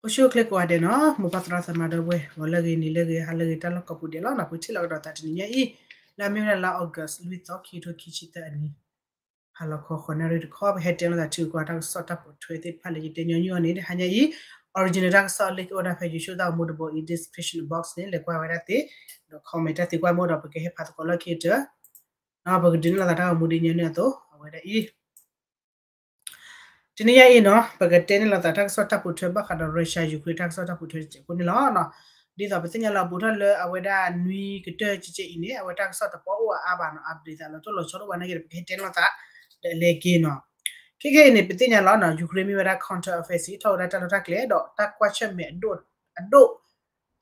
အိၣ်ဆူၣ်အိၣ်ချ့ကိးဂၤဒဲးနီၤ, မိၢ်ပၢ်သရၣ်သမါဒီပုၢ်ဝဲၢ် ဂီၤလၢအဂ့ၤ နံၤလၢအဂ့ၤ ဟါလၢအဂ့ၤ တၢ်လီၢ်ကိးပူၤဒဲးလီၤနီၤ. ပထံၣ်လိာ်ကဒီးသးတနံၤညါအံၤ လၢအမ့ၢ်ဝဲဒၣ်လါ August လွံၢ်သီ ခံကထိခံဆံသၢအနံၤ ဟါလီၤခီ ဃိးနၣ်ရံၣ်တခီ ပဟဲတဲလိာ်သးထုကီးတၢ်ကစီၣ်တၢ်ပိာ်ထွဲသ့ၣ်တဖၣ်လၢယတဲညီနုၢ်အီၤန့ၣ် တဟါညါအံၤ original တၢ်ကစီၣ်အလ့ၣ်ကအိၣ်ဒၣ်ဖဲ YouTube တၢ်အိၣ်မူတဘိအံၤ description box န့ၣ် လဲၤကွၢ်ဝဲဒၣ်သ့ ဒီး comment တၢ်သံကွၢ်မ့ၢ်အိၣ်ဒီး ပကဟဲဖးသကိးလၢခံကတၢၢ် ပကဒုးနဲၣ်လိာ်သးတၢ်ဂီၤမူဒ်ညီနုၢ်အသိး အဝဲဒၣ်အံၤ တနံၤညါအံၤနီၤ ပကတဲန့ၢ်လိာ်သးတၢ်ကစီၣ်တၢ်ပိာ်ထွဲဘၣ်ဃးဒီး Russia Ukraine တၢ်ကစီၣ်တၢ်ပိာ်ထွဲတစဲးဖိန့ၣ်လီၤ. ဒ်သိးပသ့ၣ်ညါလၢအဘူးထီၣ်လၢအဝဲဒၣ်နွံကတၢၢ်ကကဲအံၤန့ၣ် အဝဲတၢ်ကစီၣ်တပီၣ်အိၣ်အါအါဘၣ်နီၤ update သးလီၤတိၢ်လီၤဆီဒိၣ်ဝဲနာ်က့ဒီး ပကဟဲတဲန့ၢ်လိာ်သး ဒီးအလဲၤက့ၤနီၤ. ခဲခဲအံၤန့ၣ် ပသ့ၣ်ညါလီၤနီၤ Ukraine မ့ၢ်ဝဲဒၣ် counter offensive ထီၣ်ဝဲဒၣ်တၢ်လီၢ်တၢ်ကျဲ ဒီးတၢ်ကွၢ်ဆၢၣ်မဲာ်အဒိၣ် အဒိၣ်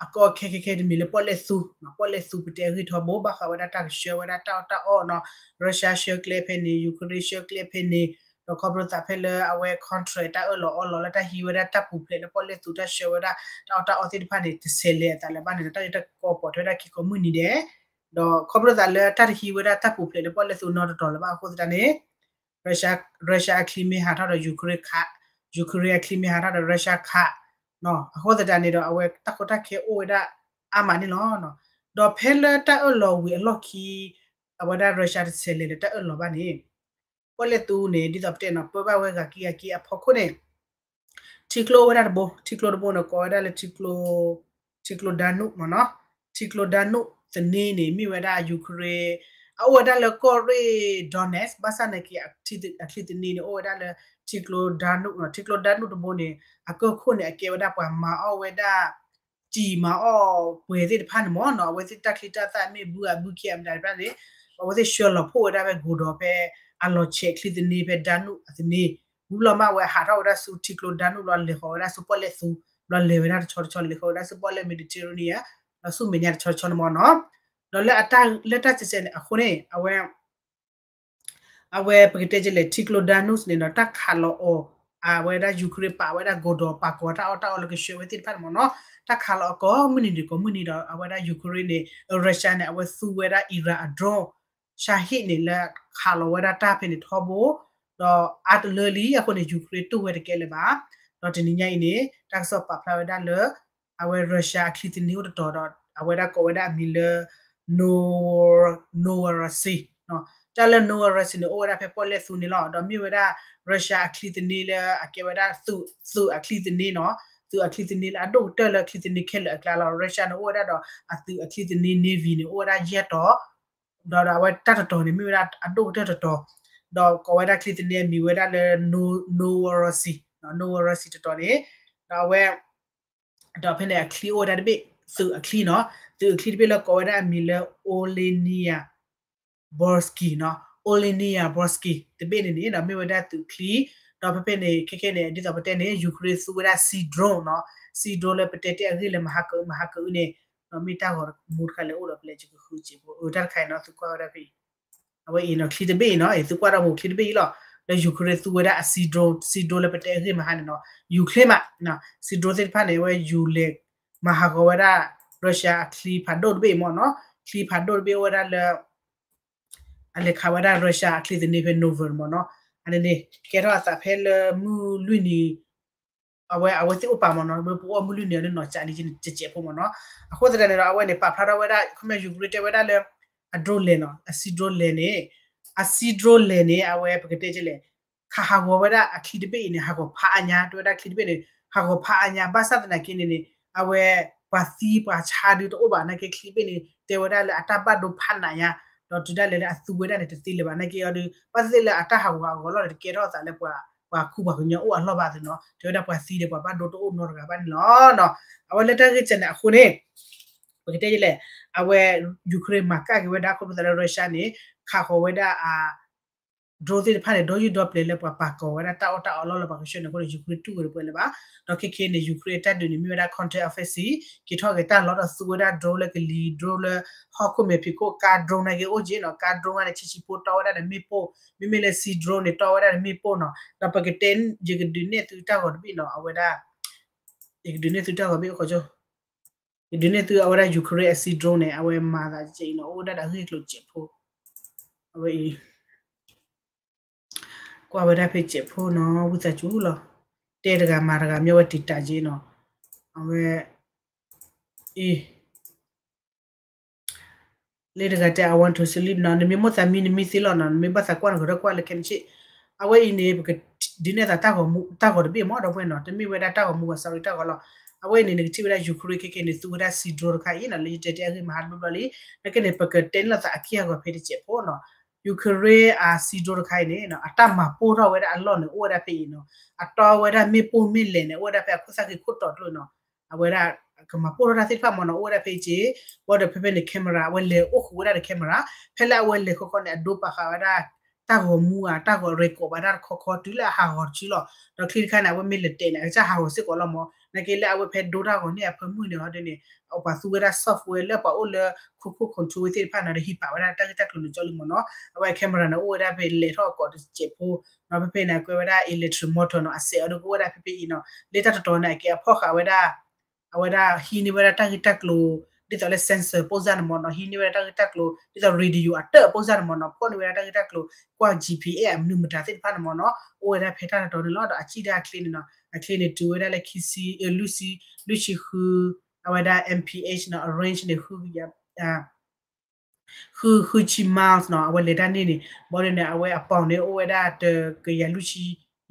အကီခဲခဲခဲတမံၤလၢပီၣ်လဲၣ်သူ, ပီၣ်လဲၣ်သူပတဲအဂ့ၢ်ထီဘိ ဘၣ်ဃးဝဲဒၣ်တၢ်ကဆှၢဝဲဒၣ်တၢ်အီၣ်တၢ်အီနီၤ, Russia ဆှၢကျဲဖဲန့ၣ် Ukraine ဆှၢကျဲဖဲန့ၣ်, ဒီးခီဖျိသးဖဲလၢအဝဲ contract တၢ်အၢၣ်လီၤအီလီၤလၢတၢ်ဟံးဝဲဒၣ်တၢ်ပူၤဖျဲးလၢပီၣ်လဲၣ်သူတၢ်ဆှၢဝဲဒၣ် တၢ်အီၣ်တၢ်အီသ့ၣ်တဖၣ်န့ၣ် တဆဲးလဲၤအသးလၢၤဘၣ်န့ၣ်ဒီး တၢ်အံၤတၢ်ကီပိာ်ထွဲဒၣ်ခံကိးမုၢ်နံၤဒဲး, ဒီးခီဖျိသးလၢတၢ်တဟံးဝဲဒၣ်တၢ်ပူၤဖျဲးလၢပီၣ်လဲၣ်သူနီတတီၤလၢၤဘၣ်အဃိသတးန့ၣ် Russia အချံမ့ၢ်ဟးထီၣ်ဒီး Ukraine ခး, Ukraine အချံမ့ၢ်ဟးထီၣ်ဒီး Russia ခး, အဃိသတးန့ၣ်ဒီး အဝဲတၢ်ကီတၢ်ခဲအိၣ်ဝဲဒၣ်အါမးန့ၣ်လီၤ. ဒီးဖဲလၢတၢ်အၢၣ်လီၤဝံၤအလီၢ်ခံ အဝဲဒၣ် Russia တဆဲးလဲၤလၢတၢ်အၢၣ်လီၤဘၣ်န့ၣ် ပီၣ်လဲၣ်သူန့ၣ် ဒ်သိးပတဲနီၤ ပၢဘၣ်ဝဲဂၤက့ၤဂၤက့ၤအဖီခိၣ်န့ၣ် ထံကျိအိၣ်ဝဲဒၣ်တဘိ, ထံကျိတဘိန့ၣ် ကိးဝဲဒၣ်လၢ ထံကျိ Danube မ့ၢ်နီၤ, ထံကျိ Danube သန့န့ၣ် မ့ၢ်ဝဲဒၣ် Ukraine အအိၣ်ဝဲဒၣ်လၢကီၢ်ရ့ၣ် Donetsk ဘၣ်ဆၣ်နာ်က့ အချံသန့န့ၣ် အိၣ်ဝဲဒၣ်လၢ ထံကျိ Danube နီၤ, ထံကျိ Danube တဘိန့ၣ် အကီၢ်ခိၣ်န့ၣ် အကဲဝဲဒၣ်ပှၤမၤအီၣ်ဝဲဒၣ် စံာ်မၤအီၣ်ပှဲၤသ့ၣ်တဖၣ်န့ၣ်မ့ၢ်နီၤ, အဝဲသ့ၣ်တၢ်ချံတၢ်သၣ်မ့ၢ်ဘုအဘုခံအမတၤတဖၣ်န့ၣ် အဝဲသ့ၣ်ဆှၢလီၤဖှိၣ်ဝဲဒၣ်ဖဲ ကိးဒီး ဖဲအလီၤဆဲးချံသန့ဖဲ Danube အသန့, ဝံၤလီၤမးဝဲဟးထီၣ်ဝဲဒၣ်ဆူထံကျိ Danube လီၤ လဲၤဃီၤဝဲဒၣ်ဆူပီၣ်လဲၣ်သူ, လီၤလဲၤဝဲဒၣ်တဆီတဆီ လဲၤဃီၤဝဲဒၣ်ဆူပီၣ်လဲၣ် Mediterranean လီၤဆူမဲာ်ညါတဆီတဆီန့ၣ်မ့ၢ်နီၤ, ဒီးလၢအတၢ် လၢတၢ်စဲးစဲးန့ၣ်အဃိန့ၣ် အဝဲ အဝဲပကတဲကလဲၣ် ထံကျိ Danube န့ၣ်ဒီး တၢ်ခးလီၤအီၤ အဝဲဒၣ် Ukraine ပာ်ဝဲဒၣ်ကိးဒီး ပာ်ကီၤတၢ်အီၣ်တၢ်အီလၢကဆှၢဝဲသ့ၣ်တဖၣ်န့ၣ်မ့ၢ်နီၤ, တၢ်ခးလီၤအီၤကိးမုၢ်နံၤဒံးကိးမုၢ်နံၤဒီး အဝဲဒၣ် Ukraine န့ၣ် Russia န့ၣ် အဝဲသူဝဲဒၣ် Iran အ drone Shahed န့ၣ် လၢခးလီၤဝဲဒၣ်တၢ်ဖဲန့ၣ်ထီဘိ ဒီးအါတလၢလံအဃိန့ၣ် Ukraine တူၢ်ဝဲတကဲလၢၤဘၣ်. ဒီးတနံၤညါအံၤန့ၣ် တၢ်ကစီၣ်ပာ်ဖျါဝဲဒၣ်လၢ အဝဲ Russia အချံသန့အိၣ်တတီၤဒီး အဝဲဒၣ်ကိးဝဲဒၣ်အမံၤလၢ Nov- Novorossiysk တၢ်လၢ Novorossiysk န့ၣ် အိၣ်ဝဲဒၣ်ဖဲပီၣ်လဲၣ်သူန့ၣ်လီၤ. ဒီးမ့ၢ်ဝဲဒၣ် Russia အချံသန့လၢအကဲဝဲဒၣ် သုးအချံသန့နီၤ, သုးအချံသန့လၢအဒိၣ်ကတၢၢ်လၢအချံသန့ခဲလၢာ်အကျါလီၤ. Russia န့ၣ် အိၣ်ဝဲဒၣ်ဒီးအသုးအချံသန့ navy န့ၣ် အိၣ်ဝဲဒၣ်ယဲၢ်တီၤ, ဒီးအဝဲတၢ်တတီၤန့ၣ် မ့ၢ်ဝဲဒၣ်အဒိၣ်ကတၢၢ်တတီၤ, ဒီးကိးဝဲဒၣ်ချံသန့အမံၤဝဲဒၣ်လၢ Novorossiysk, Novorossiysk တတီၤန့ၣ်, ဒီးအဝဲ ဒီးဖဲန့ၣ်အချံအိၣ်ဝဲဒၣ်တဘ့ၣ်, သုးအချံနီၤ, သုးအချံတဘ့ၣ်လၢကိးဝဲဒၣ်အမံၤလၢ Olenina Borsky နီၤ, Olenina Borsky တဘ့ၣ်န့ၣ်န့ၣ် ဒီးမ့ၢ်ဝဲဒၣ်သုးချံ, ဒီးဖဲဖဲန့ၣ် ခဲခဲန့ၣ် ဒ်သိးပတဲန့ၣ် Ukraine သူဝဲဒၣ် sea drone နီၤ, sea drone လၢပတဲတ့ၢ်အဂ့ၢ်လၢမဟါကအု မဟါကအုန့ၣ်, ဒီးမ့ၢ်တၢ်ဂီၤမူတခါလၢအိၣ်ဒီးပလဲၤကကဃုစဲးဖိ အတၢ်တခါအံၤနီၤ သုကွၢ်ဝဲဒၣ်ဖဲအံၤ အဝဲအံၤနီၤ ချံတဘ့ၣ်အံၤနီၤ သုကွၢ်ဒီးမ့ၢ်ချံတဘ့ၣ်အံၤလီၤ, လၢ Ukraine သူဝဲဒၣ်အ sea drone, sea drone လၢပတဲအဂ့ၢ်မဟါန့ၣ်နီၤ, Ukraine မး, sea drone သ့ၣ်တဖၣ်န့ၣ် အဝဲယူၤလဲၤ မၤဟးဂီၤဝဲဒၣ် Russia အချံဖးဒိၣ်တဘ့ၣ်အံၤမ့ၢ်နီၤ, ချံဖးဒိၣ်တဘ့ၣ်အိၣ်ဝဲဒၣ်လၢ အလဲၤခးဝဲဒၣ် Russia အချံသန့ဖဲ Novorossiysk မ့ၢ်နီၤ, အန့ၣ်န့ၣ် ကဲထီၣ်အသးဖဲလၢမုၢ်လွံၢ်နံၤ အဝဲ အဝဲသ့ၣ်အိၣ်ပာ်မ့ၢ်နီၤ, ပအိၣ်မုၢ်လွံၢ်နံၤအီၤလၢနီၢ်ကၠးလံကဲစဲးဖိမ့ၢ်နီၤ, အဃိသတးန့ၣ်ဒီး အဝဲန့ၣ် ပာ်ဖျါထီၣ်ဝဲဒၣ် ခီမ့ၢ် Ukraine တဲဝဲဒၣ်လၢ အ drone လဲၤနီၤ, အ sea drone လဲၤန့ၣ်, အ sea drone လဲၤန့ၣ် အဝဲပကတဲကလဲၣ် ခးဟးဂီၤဝဲဒၣ်အချံတဘ့ၣ်အံၤန့ၣ် ဟးဂီၤဖးအါညါ, တဲဝဲဒၣ်ချံတဘ့ၣ်န့ၣ် ဟးဂီၤဖးအါညါ, ဘၣ်ဆၣ်သနာ်က့န့ၣ်န့ၣ် အဝဲ ပှၤသံပှၤဆါဒုတအိၣ်ဘၣ်နာ်က့ ချံတဘ့ၣ်န့ၣ် တဲဝဲဒၣ်လၢအတၢ်ဘၣ်ဒိဖးနးညါ, ဒီးတုၤဒၣ်လဲာ်လၢအသူဝဲဒၣ်န့ၣ် တသ့လၢၤဘၣ်နာ်က့အီၤဒီး ဘၣ်သ့ၣ်သ့ၣ်လၢအတၢ်ဟးဂီၤဟးဂီၤလီၤဒီး တကဲထီၣ်အသးလၢပှၤ ပှၤခူပှၤကညီအိၣ်အလီၢ်ဘၣ်သ့ၣ်နီၤ, တဲဝဲဒၣ်ပှၤသံဒီးပှၤဘၣ်ဒိတအိၣ်နီတဂၤဘၣ်န့ၣ်လီၤ. အဝဲလၢတၢ်ဂ့ၢ်ကဲန့ၣ်အဃိန့ၣ် ပကတဲယလဲၣ်, အဝဲ Ukraine မၤကၣ်က့ၤဝဲဒၣ် ခီဖျိသးလၢ Russia န့ၣ် ခးဃီၤဝဲဒၣ်အ drone သ့ၣ်တဖၣ်န့ၣ် ဒီယုၢ်ဒီပျဲၤလၢပှၤပာ်ကီၤဝဲဒၣ်တၢ်အီၣ်တၢ်အီလီၢ်လၢပှၤကဆှၢန့ၣ်အဃိန့ၣ် Ukraine တူၢ်ဝဲတပှဲၤလၢၤဘၣ်. ဒီးခဲခဲန့ၣ် Ukraine အတၢ်ဒုးန့ၣ် မ့ၢ်ဝဲဒၣ် counter offensive က့ၤထီၣ်က့ၤတၢ်လီၢ်ဒီးသူဝဲဒၣ် drone လၢကလံၤ drone လၢဟီၣ်ခိၣ်မဲာ်ဖံးခိၣ် ကါ drone နာ်က့အိၣ်က့ၤနီၤ, ကါ drone န့ၣ် ဆံးဆံးဖိတီဝဲဒၣ်ဒီးမ့ၣ်ပိၢ်, မ့မ့ၢ်လၢ sea drone န့ၣ် တီဝဲဒၣ်ဒီးမ့ၣ်ပိၢ်နီၤ. ဒီးပကတဲ ယကဒုးနဲၣ်သုတၢ်ဂီၤတဘ့ၣ်နီၤ, အဝဲဒၣ် ယကဒုးနဲၣ်သုတၢ်ဂီၤဘ့ၣ်အိၣ်ခီ ယဒုးနဲၣ်သုအဝဲဒၣ် Ukraine အ sea drone န့ၣ် အဝဲမၤသးကဲအံၤနီၤ, အိၣ်ဝဲဒၣ်ဒီးအဂ့ၢ်ကျိၤစဲးဖိ, အဝဲအံၤ ကွၢ်ဝဲဒၣ်ဖဲစဲးဖိနီၤ ဝံသးစူၤလီၤ, တဲတဂၤမၤတဂၤ မ့ၢ်အဝဲတံာ်တာ်က့ၤနီၤ, ဝဲ အံၤ လၢတဂၤတဲ I want to sleep နီၤ, နမ့ၢ်မိၣ်သးမံနမံသ့လီၤနီၤ, နမ့ၢ်ဘၣ်သးကွၢ်နကထီၣ်ကွၢ်လၢခဲန့ၣ်စ့ၢ်. အဝဲအံၤန့ၣ် ပကဒုးနဲၣ်သးတၢ်ဂီၤမူ တၢ်ဂီၤတဘ့ၣ်မ့ၢ်ဒီပုၢ်ဝဲၢ်နီၤ, တမ့ၢ်ဝဲဒၣ်တၢ်ဂီၤမူဘၣ် sorry တၢ်ဂီၤလီၤ. အဝဲအံၤန့ၣ် နကထံၣ်ဝဲဒၣ် Ukraine ခဲခဲန့ၣ် သူဝဲဒၣ် Sea Drone တခါအံၤနီၤ, လၢယတဲတဲအဂ့ၢ်မဟါတဘျီဘျီလံ. နကဲန့ၣ် ပကတဲန့ၢ်လိာ်သးအက့ၢ်အဂီၤဖဲတစဲးဖိနီၤ. Ukraine အ Sea Drone တခါအံၤန့ၣ် အတၢ်မၤပိၢ်ထီၣ်ဝဲဒၣ်အလီၢ်န့ၣ် အိၣ်ဝဲဒၣ်ဖဲအံၤနီၤ, အတီဝဲဒၣ်မ့ၣ်ပိၢ်မ့ၣ်လဲၣ်န့ၣ် အိၣ်ဝဲဒၣ်ဖဲအခိၣ်သၣ်ဃံခိၣ်တီၤကျိၤနီၤ. အဝဲဒၣ် ကမၤပိၢ်ထီၣ်တၢ်သ့ၣ်တဖၣ်မ့ၢ်နီၤ, အိၣ်ဝဲဒၣ်ဖဲအံၤစ့ၢ်, ဘၣ်ဒီးဖဲဖဲန့ၣ် camera အဝဲလဲၤအိၣ်ဃုာ်ဝဲဒၣ်ဒီး camera, ဖဲလၢအဝဲလဲၤခီခီန့ၣ် အဒိပာ်ဃာ်ဝဲဒၣ် တၢ်ဂီၤမူဧါ တၢ်ဂီၤ record ဘၣ်တၢ်တခီခီတုၤလၢအဟးဂီၤတဆံလီၤ. ဒီးချံတခါန့ၣ် အဝဲမ့ၢ်လဲၤတဲာ်န့ၣ် အကစၢ်ဟးဂီၤစ့ၢ်ကီးလီၤမ့ၢ်, နာ်က့လၢအဝဲဖဲဒိတၢ်ဂီၤန့ၣ်အဖၢမုၢ်န့ၣ်ဟီဒ်န့ၣ် ပှၤသူဝဲဒၣ် software လၢပှၤအိၣ်လၢ cruise control ဝဲသ့ၣ်တဖၣ်နီၤ ဒီးဟံးပာ်ဝဲဒၣ်တၢ်ဂ့ၢ်တၢ်ကျိၤန့ၣ်ကၠီလံမ့ၢ်နီၤ. အဝဲ camera န့ၣ် အိၣ်ဝဲဒၣ်ဖဲလဲၤထီၣ်အကိာ်တစဲးဖိနီၤ, ဖဲဖဲန့ၣ် အကွဲးဝဲဒၣ် electric motor နီၤ, အစဲးအီၤဒ်ကအိၣ်ဝဲဒၣ်ဖဲဖဲအံၤနီၤ, လၢတၢ်တတီၤန့ၣ် အကဲအဖီၣ်ဃာ်ဝဲဒၣ် အဝဲဒၣ်ဟံးန့ၢ်ဝဲဒၣ်တၢ်ဂ့ၢ်တၢ်ကျိၤ ဒ်သိးလၢ sensor ပိၢ်စၢ်န့ၣ်မ့ၢ်နီၤ, ဟံးန့ၢ်ဝဲဒၣ်တၢ်ဂ့ၢ်တၢ်ကျိၤ ဒ်သိး radio အတၢၣ်အပိၢ်စၢ်န့ၣ်မ့ၢ်နီၤ, ဖီၣ်န့ၢ်ဝဲဒၣ်တၢ်ဂ့ၢ်တၢ်ကျိၤ ကွၢ် GPS အမနုၤမတၤသ့ၣ်တဖၣ်န့ၣ်မ့ၢ်နီၤ, အိၣ်ဝဲဒၣ်ဖဲတၢ်တတီၤန့ၣ်လီၤ. ဒီးအစံၣ်ဒၣ်အချ့န့ၣ်နီၤ, အချ့န့ၣ်တုၤဝဲဒၣ်လၢခံဆံ လွံၢ်ဆံ လွံၢ်ဆံဃု အဝဲဒၣ် mph နီၤ, a range န့ၣ် ဃု ဃု ဃုဆံ miles နီၤ, အဝဲလဲၤတၢ်န့ၣ်န့ၣ် ဘၣ်ဒီးန့ၣ် အဝဲအ pound န့ၣ် အိၣ်ဝဲဒၣ်တကယၤလွံၢ်ဆံ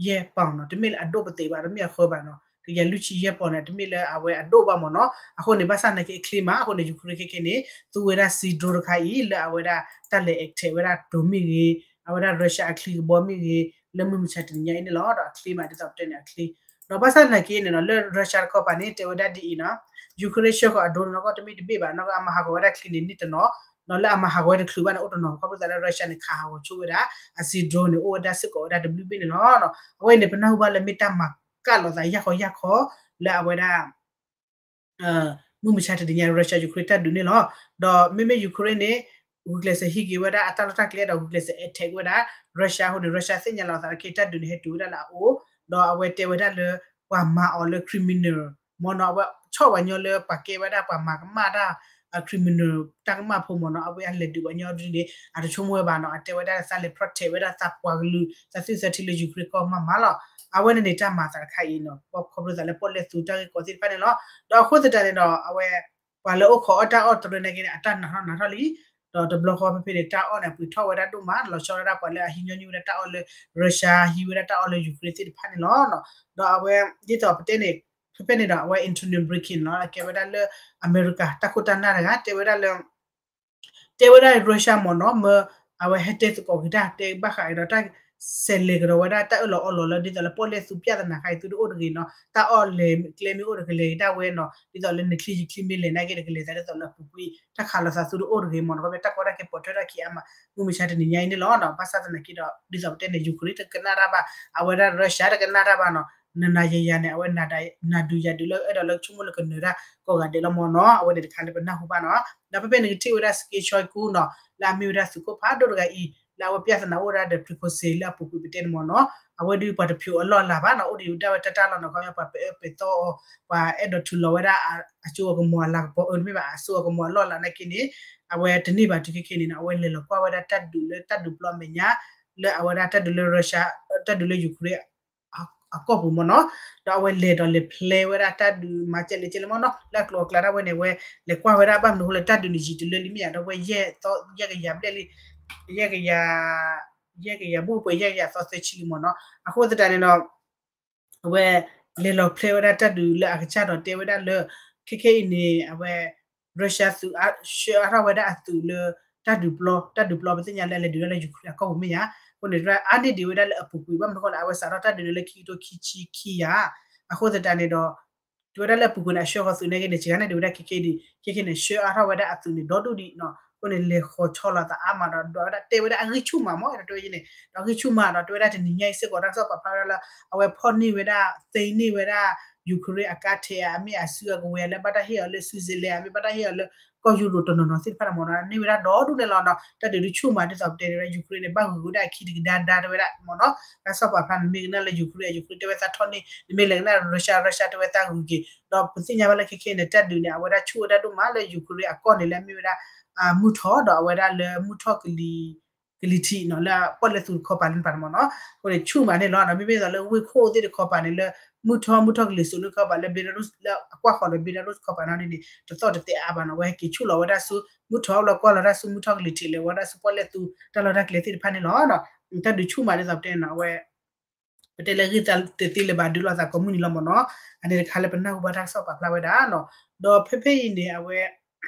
ယဲၢ် pound နီၤ, တမ့ၢ်လၢအဒိၣ်ပသ့ၣ်ဘၣ် တမ့ၢ်အဃၢဘၣ်နီၤ, တကယၤလွံၢ်ဆံယဲၢ် pound န့ၣ် တမ့ၢ်လၢအဝဲအဒိၣ်ဘၣ်မ့ၢ်နီၤ. အဃိန့ၣ် ဘၣ်ဆၣ်နာ်က့အချ့မး, အဃိန့ၣ် Ukraine ခဲခဲန့ၣ် သူဝဲဒၣ် Sea Drone တခါအံၤ လၢအဝဲဒၣ်တၢ်လဲၤ attack ဝဲဒၣ်တိၤမ့ၢ်ဂ့ၤ, အဝဲဒၣ် Russia အချံကဘီမ့ၢ်ဂ့ၤ, လၢမုၢ်မဆါတနံၤညါအံၤန့ၣ်လီၤ. ဒီးအချ့မး ဒ်သိးပတဲန့ၣ်အချ့ ဒီးဘၣ်ဆၣ်သနာ်က့န့ၣ်နီၤ လၢ Russia တခီပၤန့ၣ် တဲဝဲဒၣ်ဒ်အံၤနီၤ, Ukraine ဆှၢဃီၤအ drone နီၢ်ကီၢ်တမ့ၢ်တဘ့ၣ်ဘၣ်, နီၢ်ကီၢ်အမၤဟးဂီၤဝဲဒၣ်ချံန့ၣ်န့ၢ်တနီၤ, ဒီးလၢအမၤဟးဂီၤဝဲတချုးဘၣ်န့ၣ် အိၣ်တနီၤ ခီဖျိသးလၢ Russia န့ၣ် ခးဟးဂီၤဆိဝဲဒၣ် အ Sea Drone န့ၣ် အိၣ်ဝဲဒၣ်စ့ၢ်ကီးဝဲဒၣ်တဘျုးဘ့ၣ်န့ၣ်လီၤ. အဝဲအံၤန့ၣ် ပနၢ်ဟူဘၣ်လၢမ့ၢ်တၢ်မၤကၣ်လိာ်သးယၢ်ဃီယၢ်ခီ လၢအဝဲဒၣ် မုၢ်မဆါတနံၤညါ Russia Ukraine တၢ်ဒုးန့ၣ်လီၤ. ဒီးမ့မ့ၢ် Ukraine န့ၣ် ဂုာ်ကျဲးစၢးဟံးက့ၤဝဲဒၣ်အတၢ်လီၢ်တၢ်ကျဲ ဒီးဂုာ်ကျဲးစၢး attack ဝဲဒၣ် Russia အဃိန့ၣ် Russia သ့ၣ်ညါလီၤသးလၢခဲအံၤ တၢ်ဒုးန့ၣ်ဟဲတုၤဝဲဒၣ်လၢအအိၣ်, ဒီးအဝဲတဲဝဲဒၣ်လၢ ပှၤမၤအီၤလၢ criminal မ့ၢ်နီၤ, အဝဲဆီၣ်ပှၤညီလၢပှၤကဲဝဲဒၣ်ပှၤမၤကမၣ်တၢ် criminal တၢ်ကမၣ်ဖိမ့ၢ်နီၤ, အဝဲအလဲၤဒုးပှၤညီဒ်န့ၣ် အတဆိကမိၣ်ဝဲဘၣ်နီၤ, အတဲဝဲဒၣ်သးလဲၤ protect ဝဲဒၣ်သးပှၤကလုာ် သးသုသးထံလၢ Ukraine ကီၢ်မးမးလီၤ. အဝဲန့ၣ်န့ၣ် တၢ်မၤသးတခါအံၤနီၤ ခီဖျိသးလၢပီၣ်လဲၣ်သူတၢ်ဂ့ၢ်ကီသ့ၣ်တဖၣ်န့ၣ်လီၤ. ဒီးအဃိသတးန့ၣ်ဒီး အဝဲ ပှၤလၢအိၣ်ခိးအီၣ်တၢ်အီၣ်တရၢနာ်က့န့ၣ် အတၢ်နးထီၣ်နးထီၣ်လံ. ဒီးတဘျီဃီဖဲဖဲန့ၣ် တၢ်အီၣ်န့ၣ် အပှ့ၤထီၣ်ဝဲဒၣ်ဒိၣ်မး လီၤဆီဒၣ်တၢ်ပှၤလၢအဟံးညီနုၢ်ဝဲဒၣ်တၢ်အီၣ်လၢ Russia ဟံးဝဲဒၣ်တၢ်အီၣ်လၢ Ukraine သ့ၣ်တဖၣ်န့ၣ်လီၤ. ဒီးအဝဲ ဒ်သိးပတဲန့ၣ် ဖဲဖဲန့ၣ်ဒီး အဝဲ Antonio Blinken နီၤ ကဲဝဲဒၣ်လၢအမဲရကၤတၢ်ခိၣ်တၢ်နၢ်တဂၤ တဲဝဲဒၣ်လၢ တဲဝဲဒၣ် Russia မ့ၢ်နီၤ မ့ၢ်အဝဲဟဲတဲသကိးက့ၤတၢ် တဲဘၣ်ဃးကဒီးတၢ် ဆဲးလဲၤကဒီးဝဲဒၣ်တၢ်အၢၣ်လီၤအီလီၤလၢ ဒ်သိးလၢပီၣ်လဲၣ်သူ ပြဿနာ ခါအံၤ သုတအိၣ်တဂ့ၤနီၤ တၢ်အီၣ်လဲၤကျဲမ့ၢ်အိၣ်ဒီး ကလဲၤက့ၤဒၣ်ဝဲနီၤ ဒ်သိးလၢနချံယချံမ့ၢ်လဲၤနာ်က့ဒီး ကလဲၤသးဒ်သိးလၢအပူၤကွံာ် တၢ်ခးလိာ်သးသုတအိၣ်တဂ့ၤမ့ၢ်နီၤ ခီဖျိတၢ်ကီတၢ်ခဲပိာ်ထွဲထီၣ်ခံအါမး မုၢ်မဆါတနံၤညါအံၤန့ၣ်လီၤ. ဘၣ်ဆၣ်သနာ်က့ဒီး ဒ်သိးပတဲန့ၣ် Ukraine တကနၣ်တၢ်ဘၣ် အဝဲဒၣ် Russia တကနၣ်တၢ်ဘၣ်နီၤ နနၤယၤယၤန့ၣ် အဝဲနၤဒုးယၤဒုးလၢအဲၣ်ဒိးလၢဆိကမိၣ်လၢကနၢၤတၢ်ကိးဂၤဒဲးလီၤမ့ၢ်နီၤ အဝဲန့ၣ်တခါလၢပနၢ်ဟူဘၣ်နီၤ ဒီးဖဲဖဲန့ၣ်ကထံၣ်ဝဲဒၣ် Sergei Shoigu နီၤ လၢအမ့ၢ်ဝဲဒၣ်သုးခိၣ်ဖးဒိၣ်တဂၤအံၤ လၢအဝဲ ပြဿနာ အိၣ်ဝဲဒၣ်ဒီး Prigozhin လၢအပူၤကွံာ်ပတဲန့ၣ်မ့ၢ်နီၤ အဝဲဒုးပှၤတဖျိးအလီၢ်အလၤဘၣ်နီၤ အိၣ်ဒံးဝဲဒၣ်ဝဲတၢ်တၢ်လီၢ်နီၤ ခီပညီပှၤပအၢပသီအီၤ ပှၤအဲၣ်ဒိးထုးလီၤဝဲဒၣ်အစိအကမီၤအလၤကပီၤ အၢတမ့ၢ်ဘၣ် အစိအကမီၤအလီၢ်အလၤနာ်က့န့ၣ် အဝဲတန့ၢ်ဘၣ်တုၤခဲခဲန့ၣ်နီၤ အဝဲလဲၤလီၤကွၢ်ဝဲဒၣ်တၢ်ဒုးလၢတၢ်ဒုးပျီအမဲာ်ညါ လၢအဝဲဒၣ်တၢ်ဒုးလၢ Russia တၢ်ဒုးလၢ Ukraine အကီၢ်ပူၤမ့ၢ်နီၤ ဒီးအဝဲလဲၤဒီးလဲၤဖျဲဝဲဒၣ်တၢ်ဒုးမၤကဲလဲၣ်ကဲလဲၣ်မ့ၢ်နီၤ လၢအကျိၤအကျဲဒၣ်ဝဲန့ၣ် အဝဲလဲၤကွၢ်ဝဲဒၣ်ဘၣ်မနုၤအဃိလၢတၢ်ဒုးန့ၣ်ယံာ်တုၤလၢလံမ့ၢ်ဧါ ဒီးဝဲယဲၢ်သီ ယဲၢ်ကယၤဘျဲၣ်လံ ယဲၢ်ကယၤ ယဲၢ်ကယၤဘူၣ်ပှဲၤယဲၢ်ကယၤသီသၢဆံလံမ့ၢ်နီၤ အဃိသတးန့ၣ်ဒီး အဝဲလဲၤလီၤဖျဲဝဲဒၣ်တၢ်ဒုးလၢအကစၢ်ဒီးတဲဝဲဒၣ်လၢ ခဲခဲအံၤန့ၣ် အဝဲ Russia သုးဆှၢအါထီၣ်ဝဲဒၣ်အသုးလၢ တၢ်ဒုးပျီ တၢ်ဒုးပျီပသ့ၣ်ညါလၢအလဲၤဒုးတၢ်လၢ Ukraine အကီၢ်ပူၤမ့ၢ်ဧါ အဃိန့ၣ် အါန့ၢ်ဒံးဝဲဒၣ်လၢအပူၤကွံာ် ဘၣ်မနုၤအဃိလဲၣ် အဝဲစးထီၣ်တၢ်ဒုးန့ၣ်လၢခံကထိခံဆံခံယၤ အဃိသတးန့ၣ်ဒီး တဲဝဲဒၣ်လၢအပူၤကွံာ်န့ၣ် အဆှၢဃီၤသုးန့ၣ်က့န့ၣ် စှၤန့ၢ်ဒံးဝဲဒၣ်ခဲခဲဒံး ခဲခဲန့ၣ် ဆှၢအါထီၣ်ဝဲဒၣ်အသုးန့ၣ် ဒီဒူၣ်ဒံးနီၤ အဃိန့ၣ် လဲၤဃီၤဆီလီၤသးအါမးဒီး ဒွးဝဲဒၣ်တဲဝဲဒၣ်အဂံၢ်ဆူၣ်မးမ့ၢ် အဲၣ်ဒိးတဲဝဲန့ၣ် ဒီးအဂံၢ်ဆူၣ်မးဒီး တဲဝဲဒၣ်တနံၤညါအံၤစ့ၢ်ကီး တၢ်ကစီၣ်ပာ်ဖျါဝဲဒၣ်လၢ အဝဲဖီၣ်န့ၢ်ဝဲဒၣ် သ့န့ၢ်ဝဲဒၣ် Ukraine အကါထဲး အမ့ၢ်အစုအကဝဲၤလၢဘၣ်တၢ်ဟ့ၣ်အီၤလၢ Switzerland အမ့ၢ်ဘၣ်တၢ်ဟ့ၣ်အီၤလၢ ကီၢ်ယူရိၤတနီၤနီၤသ့ၣ်တဖၣ်မ့ၢ်နီၤ န့ၢ်ဝဲဒၣ်ဒီဒူၣ်န့ၣ်လီၤနီၤ တၢ်ဒုးဒုးဆူၣ်မး ဒ်သိးပတဲန့ၣ်ဝဲ Ukraine န့ၣ် ဘၣ်ဂုာ်ဝဲဒၣ်အခံတကဒါဒါတဲဝဲဒၣ်မ့ၢ်နီၤ တၢ်ကစီၣ်ပာ်ဖျါန့ၣ် မ့ၢ်ကနၣ်လၢ Ukraine Ukraine တဲဝဲသးထီၣ်န့ၢ် နမ့ၢ်လဲၤကနၣ် Russia Russia တဲဝဲသးဂုာ်က့ၤ ဒီးပသ့ၣ်ညါဘၣ်လၢခဲခဲန့ၣ် တၢ်ဒုးန့ၣ် အဝဲဒၣ်ဆူၣ်ဝဲဒၣ်ဒိၣ်မးလၢ Ukraine အကီၢ်န့ၣ် လၢအမ့ၢ်ဝဲဒၣ် မုၢ်ထီၣ်ဒီးအဝဲဒၣ်လၢမုၢ်ထီၣ်ကလံၤ ကလံၤထံးနီၤ လၢပီၣ်လဲၣ်သူတခီပၤလၢပၤန့ၣ်မ့ၢ်နီၤ, အဃိန့ၣ် ဆူၣ်မးန့ၣ်လီၤနီၤ, မ့မ့ၢ်သိးလၢဝ့ၢ်ခိၣ်သ့ၣ်တခီပၤန့ၣ် လၢမုၢ်ထီၣ် မုၢ်ထီၣ်ကလံၤစိးလၢခီပၤလၢ Belarus လၢအကွၢ်ဃီၤဒီး Belarus တခီပၤနီၤဒ်န့ၣ် တသီၣ်တတဲအါဘၣ်နီၤ, အဝဲဟဲက့ၤဆူၣ်လီၤဝဲဒၣ်ဆူ မုၢ်ထီၣ်လၢကွၢ်လီၤဒၣ်ဆူမုၢ်ထီၣ်ကလံၤထံး လဲၤဝဲဒၣ်ဆူပီၣ်လဲၣ်သူတၢ်လီၢ်တၢ်ကျဲသ့ၣ်တဖၣ်န့ၣ်လီၤနီၤ, တၢ်ဒုးဆူၣ်မးဒ်သိးပတဲနီၤ အဝဲ ပတဲလၢဂ့ၢ်သးတသ့လၢၤဘၣ် ဒုးလိာ်သးကိးမုၢ်နံၤလီၤမ့ၢ်နီၤ, အန့ၣ်တခါလၢပနၢ်ဟူဘၣ်တၢ်ကစီၣ်ပာ်ဖျါဝဲဒၣ်နီၤ, ဒီးဖဲဖဲအံၤန့ၣ် အဝဲ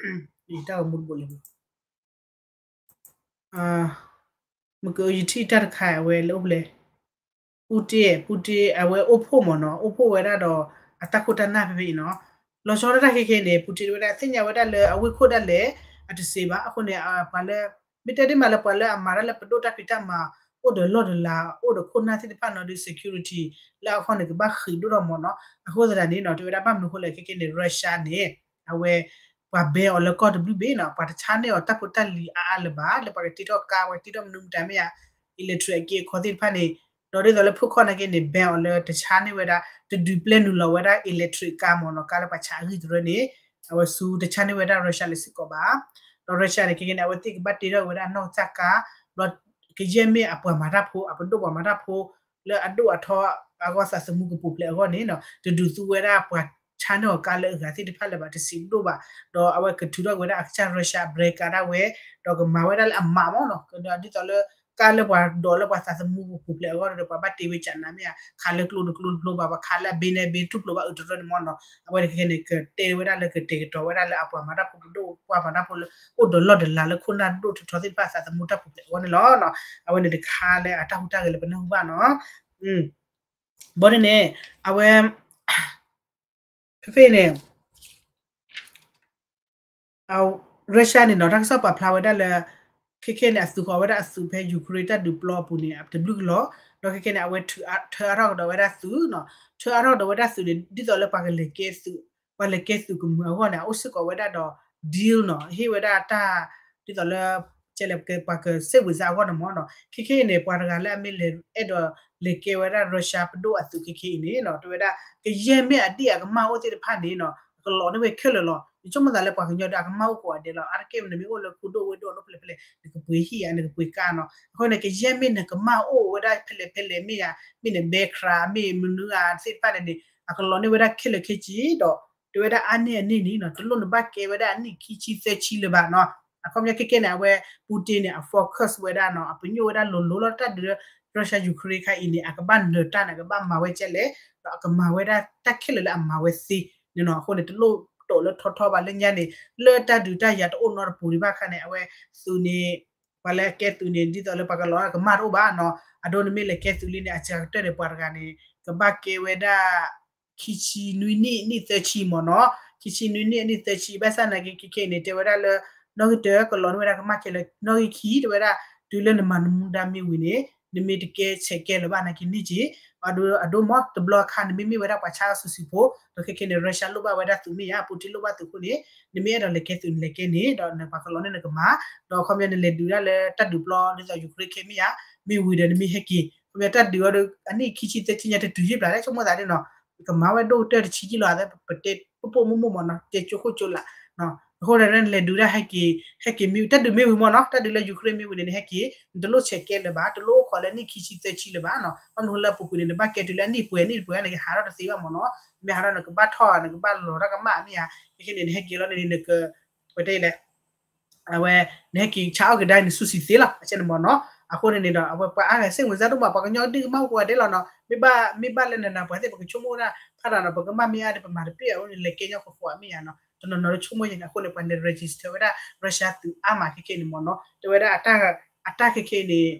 တၢ်ဂီၤမူတဘိလၢ မ့ၢ်ကယထံၣ်တၢ်တခါအဝဲလၢအိၣ်ဖျဲၣ် ပူတ့ ပူတ့ အဝဲအိၣ်ဖှိၣ်မ့ၢ်နီၤ, အိၣ်ဖှိၣ်ဝဲဒၣ်ဒီး အတၢ်ခိၣ်တၢ်နၢ်ဖဲဖဲအံၤနီၤ, လီၤဆီဒၣ်တၢ်ခဲခဲန့ၣ် ပူတ့ဝဲဒၣ် သ့ၣ်ညါဝဲဒၣ်လၢအဝ့ၢ်ခိၣ်ဒၣ်လဲာ် အတစံးဘၣ်, အဃိန့ၣ် ပှၤလၢ မ့ၢ်တဲဒ်မးလၢပှၤလၢအမၤတၢ်လၢပဒိၣ်တၢ်ဖံးတၢ်မၤ အိၣ်ဒီးလီၢ်ဒီးလၤ အိၣ်ဒီးခိၣ်နၢ်သ့ၣ်တဖၣ်နီၤဒီး security လၢအဃိန့ၣ် ကဘၣ်ဃံးဒိၣ်ထီၣ်မ့ၢ်နီၤ, အဃိသတးန့ၣ်နီၤ တဲဝဲဒၣ်ဘၣ်မနုၤအဃိလဲၣ် ခဲခဲန့ၣ် Russia န့ၣ် အဝဲ ပှၤ ban အီၤလၢကီၢ်တဘျုးဘ့ၣ်နီၤ, ပှၤတဆါန့ၢ်အီၤတၢ်ဖိတၢ်လံၤအါအါလၢၤဘၣ်, လၢပှၤကတ့ထီၣ်ကါ ပှၤကတ့ထီၣ်မနုၤမတၤမ့ၢ်ဧါ electric အက့အခီသ့ၣ်တဖၣ်န့ၣ်, ဒီးဒ်သိးလၢဖုၣ်ခီၣ်နာ်က့န့ၣ် ban အီၤလၢတဆါန့ၢ်ဝဲဒၣ် တဒုးပျဲနုာ်လီၤဝဲဒၣ် electric ကါမ့ၢ်နီၤ, ကါလၢပှၤဆးအဂံၢ်တရၢန့ၣ် အဝဲဆူတဆါန့ၢ်ဝဲဒၣ် Russia လၢစ့ၢ်ကီးဘၣ်, ဒီး Russia န့ၣ် ခဲခဲန့ၣ် အဝဲသ့ၣ်ကဘၣ်တ့ထီၣ်ဝဲဒၣ်အနီၢ်ကစၢ်ကါ, ဘျီကယဲၢ်မ့ၢ်အပှၤမၤတၢ်ဖိ အပဒိၣ်ပှၤမၤတၢ်ဖိ လၢအဒိၣ်အထီ အဂီၢ်သးသမူကပူၤဖျဲးအဂီၢ်န့ၣ်နီၤ တဒုးသူဝဲဒၣ်ပှၤဆါန့ၢ်အီၤကါလၢအဂၤသ့ၣ်တဖၣ်လၢၤဘၣ် တစံးဒိၣ်ဘၣ်, ဒီးအဝဲကထုးထီၣ်ဝဲဒၣ်အကစၢ် Russia အ brand ကါဒၣ်ဝဲ, ဒီးကမၤဝဲဒၣ်လၢအမးမ့ၢ်နီၤ, ဒ်သိးလၢ ကါလၢပှၤဒိးလၢပှၤသးသမူကပူၤဖျဲးအဂီၢ်ဒီး ပှၤဘၣ်တ့ဝဲကနၤမ့ၢ်ဧါ, ခးလၢကျိတကျိတကျိဘၣ် ပှၤခးလၢအဘ့နဲဘ့ထူၣ်ကျိဘၣ်အုးတရၢန့ၣ်မ့ၢ်နီၤ, အဝဲန့ၣ်ခဲခဲန့ၣ် ကတဲဝဲဒၣ်လၢကတဲာ်ကတီၤဝဲဒၣ်လၢအပှၤမၤတၢ်ဖိပဒိၣ်ပှၤမၤတၢ်ဖိလၢ အိၣ်ဒီးလီၢ်ဒီးလၤလၢခိၣ်နၢ်ဒိၣ်ထီထီသ့ၣ်တဖၣ်သးသမူတၢ်ပူၤဖျဲးအဂီၢ်န့ၣ်လီၤ. အဝဲန့ၣ်တခါလၢအတၢ်ဟူးတၢ်ဂဲၤလၢပနၢ်ဟူဘၣ်နီၤ. ဘီဒ်န့ၣ် အဝဲ ဖဲဖဲန့ၣ် Russia န့ၣ်နီၤ တၢ်ကစီၣ်ပာ်ဖျါဝဲဒၣ်လၢ ခဲခဲန့ၣ် အသုးဃီၤဝဲဒၣ်အသုးဖဲ Ukraine တၢ်ဒုးပျီအပူၤန့ၣ် တဘျုးကလီၤ, ဒီးခဲခဲန့ၣ် အဝဲထၢအါထီၣ်ကဒီးဝဲဒၣ်သုးနီၤ, ထၢအါထီၣ်ကဒီးဝဲဒၣ်သုးန့ၣ် ဒ်သိးလၢပှၤကလဲၤကဲသုး, ပှၤလဲၤကဲသုးကမုာ်အဂီၢ်န့ၣ် အအိၣ်စ့ၢ်ကီးဝဲဒၣ်ဒီး deal နီၤ, ဟ့ၣ်ဝဲဒၣ်တၢ် ဒ်သိးလၢ ကဲလဲၣ် ပှၤကစဲးဝံၤစါအဂီၢ်န့ၣ်မ့ၢ်နီၤ, ခဲခဲအံၤန့ၣ် ပှၤတဂၤလၢအမ့ၢ်လဲၤအဲၣ်ဒိးလဲၤကဲဝဲဒၣ် Russia ပဒိၣ်အသုးခဲခဲအံၤန့ၣ်နီၤ တဲဝဲဒၣ် ကယဲၢ်မ့ၢ်အဒံၣ်အကမၢ်အိၣ်သ့ၣ်တဖၣ်န့ၣ်နီၤ အကလီၤန့ၢ်ဝဲခဲလၢာ်လီၤ. ယဆိကမိၣ်သးလၢပှၤကညီဒီးအကမၢ်အိၣ်ကိးဂၤဒဲးလီၤ. အါတက့ၢ်နမ့ၢ်အိၣ်လၢခိဒိၣ်ဝ့ၢ်ဒိၣ်အဒိၣ်ဖဲလဲၣ်ဖဲလဲၣ် နကပှ့ၤဟံၣ်ဧါ နကပှ့ၤကါနီၤ. အဃိန့ၣ် ကယဲၢ်မ့ၢ်နကမၢ်အိၣ်ဝဲဒၣ်ဖဲလဲၣ်ဖဲလဲၣ်မ့ၢ်ဧါ, မ့ၢ်နဘဲခရၤ မ့ၢ်မနုၤဧါသ့ၣ်တဖၣ်န့ၣ်န့ၣ် အကလီၤန့ၢ်ဝဲဒၣ်ခဲလၢာ်ခဲဆ့ဒီး တဲဝဲဒၣ်အါန့ၢ်အန့ၣ်န့ၣ်နီၤ တလိၣ်နဘၣ်ကဲဝဲဒၣ်အနံၣ်ခံဆံသၢဆံလၢၤဘၣ်နီၤ. အခီပညီခဲခဲန့ၣ် အဝဲ Putin န့ၣ် အ focus ဝဲဒၣ်နီၤ အပညိၣ်ဝဲဒၣ်လိၤလိၤလီၤ တၢ်ဒုးလၢ Russia Ukraine ခါအံၤန့ၣ် အကဘၣ်နၢၤတၢ်န့ၣ် အကဘၣ်မၤဝဲကဲလဲၣ် ဒီးအကမၤဝဲဒၣ်တၢ်ခဲလၢာ်လၢအမၤဝဲသ့န့ၣ်နီၤ. အဃိန့ၣ် တလိၣ်တိာ်လၢထီထီဘၣ်လၢညါန့ၣ် လၢတၢ်ဒုးတၢ်ယၤတအိၣ်နီတပူၤဒံးဘၣ်အခါန့ၣ် အဝဲသုးန့ၣ် ပှၤလၢအကဲသုးန့ၣ် ဒ်သိးလၢပှၤကလီၤကမၢ်တအိၣ်ဘၣ်နီၤ. အဒိန့ၣ်မ့ၢ်လဲၤကဲသုးလံန့ၣ် အစှၤကတၢၢ်န့ၣ် ပှၤတဂၤန့ၣ် ကဘၣ်ကဲဝဲဒၣ် ခံဆံနွံနံၣ် နံၣ်သၢဆံမ့ၢ်နီၤ. ခံဆံနွံနံၣ်အနံၣ်သၢဆံ ဘၣ်ဆၣ်သနာ်က့ ခဲခဲအံၤန့ၣ် တဲဝဲဒၣ်လၢ နီၣ်ဂံၢ်တၢ ကလီၤန့ၢ်ဝဲဒၣ်ကမၢ်ခဲလၢာ် နီၣ်ဂံၢ်ခံ တဲဝဲဒၣ် တုၤလၢနမၤနမူဒါမ့ၢ်ဝံၤန့ၣ် နမ့ၢ်တကဲဆဲးကဲလၢၤဘၣ်နာ်က့န့ၣ်က့ၤ အဒိမ့ၢ်တဘျီအခါ နမ့မ့ၢ်ဝဲဒၣ်ပှၤဆါအီၣ်စူၤစံၤဖိ ဒီးခဲခဲန့ၣ် Russia လိၣ်ဘၣ်ဝဲဒၣ်သုးမ့ၢ်ဧါ Putin လိၣ်ဘၣ်သုးအဃိန့ၣ် နမ့ၢ်အဲၣ်ဒိးလဲၤကဲသုးနလဲၤကဲန့ၣ် ဒီးနပှၤကလီၤန့ၢ်နကမၤ ဒီးအခီပညီနလဲၤဒုးဒၣ်လၢတၢ်ဒုးပျီဒ်သိး Ukraine ခဲမ့ၢ်ဧါ မ့ၢ်ဝံၤဒီးနမ့ၢ်ဟဲက့ၤ ခီပညီတၢ်ဒုးအီၤဒီး အနံၣ်ခံဆံသၢဆံညါတတုၤယံာ်ဘျီလဲၣ် ဆိကမိၣ်သးဒ်နီၤ ကမၤဝဲဒိၣ်ကတၢၢ်တဆံယံာ်လီၤ ပတဲပပိာ်မိၢ်မိၢ်မ့ၢ်နီၤ တဲကၠိခိၣ်ကၠိလာ် အဃိန့ၣ် နလဲၤဒုးဒၣ်ဟဲက့ၤ ဟဲက့ၤမ့ၢ် တၢ်ဒုးမ့ၢ်ဝံၤမ့ၢ်နီၤ တၢ်ဒုးလၢ Ukraine မ့ၢ်ဝံၤန့ၣ် နဟဲက့ၤ နတလိၣ်ဆဲးကဲလၢၤဘၣ် တလိၣ်အိၣ်ခိးလၢနံၣ်ခံဆံသၢဆံလၢၤဘၣ်နီၤ ဘၣ်မနုၤလၢအပူၤကွံာ်န့ၣ် နဘၣ်ကဲတုၤလၢအနံၣ်ပှဲၤနံၣ်ပှဲၤ နကဟးထီၣ်တသ့ဘၣ်မ့ၢ်နီၤ မ့ၢ်ဟးထီၣ်နကဘၣ်ထီၣ် နကဘၣ်လီၤတၢ်ကမၣ်မ့ၢ်ဧါ ခဲခဲန့ၣ် နဟဲက့ၤလီၤန့ၣ် နက ပတဲလဲၣ် အဝဲ နဟဲက့ၤဆါအီၣ်ကဒါနစုစံးသ့လီၤ အဆဲန့ၣ်မ့ၢ်နီၤ အဃိန့ၣ်န့ၣ်ဒီး အဝဲပှၤအါဂၤစ့ၢ်ဝဲစ့ၢ်ဒိၣ်မး ပှၤကညီဒ်ကမၣ်အိၣ်ကိးဂၤဒဲးလီၤနီၤ မ့ၢ်ဘၣ် မ့ၢ်ဘၣ်လၢနနၤပှၤသ့ၣ် ပကဆိကမိၣ်ဝဲဒၣ် ဖးဒၣ်နီၤ ပကမၣ်မ့ၢ်အါဒီး ပမၤတပ့ၢ်အအိၣ်န့ၣ် လဲၤကဲညီဃီဃီမ့ၢ်ဧါနီၤ တနီၤနီၤလၢဆိကမိၣ်ယဲန့ၣ် အဃိန့ၣ် ပှၤလဲၤ register ဝဲဒၣ် Russia သုးအါမးခဲခဲန့ၣ်မ့ၢ်နီၤ တဲဝဲဒၣ် အတၢ်ခဲခဲန့ၣ်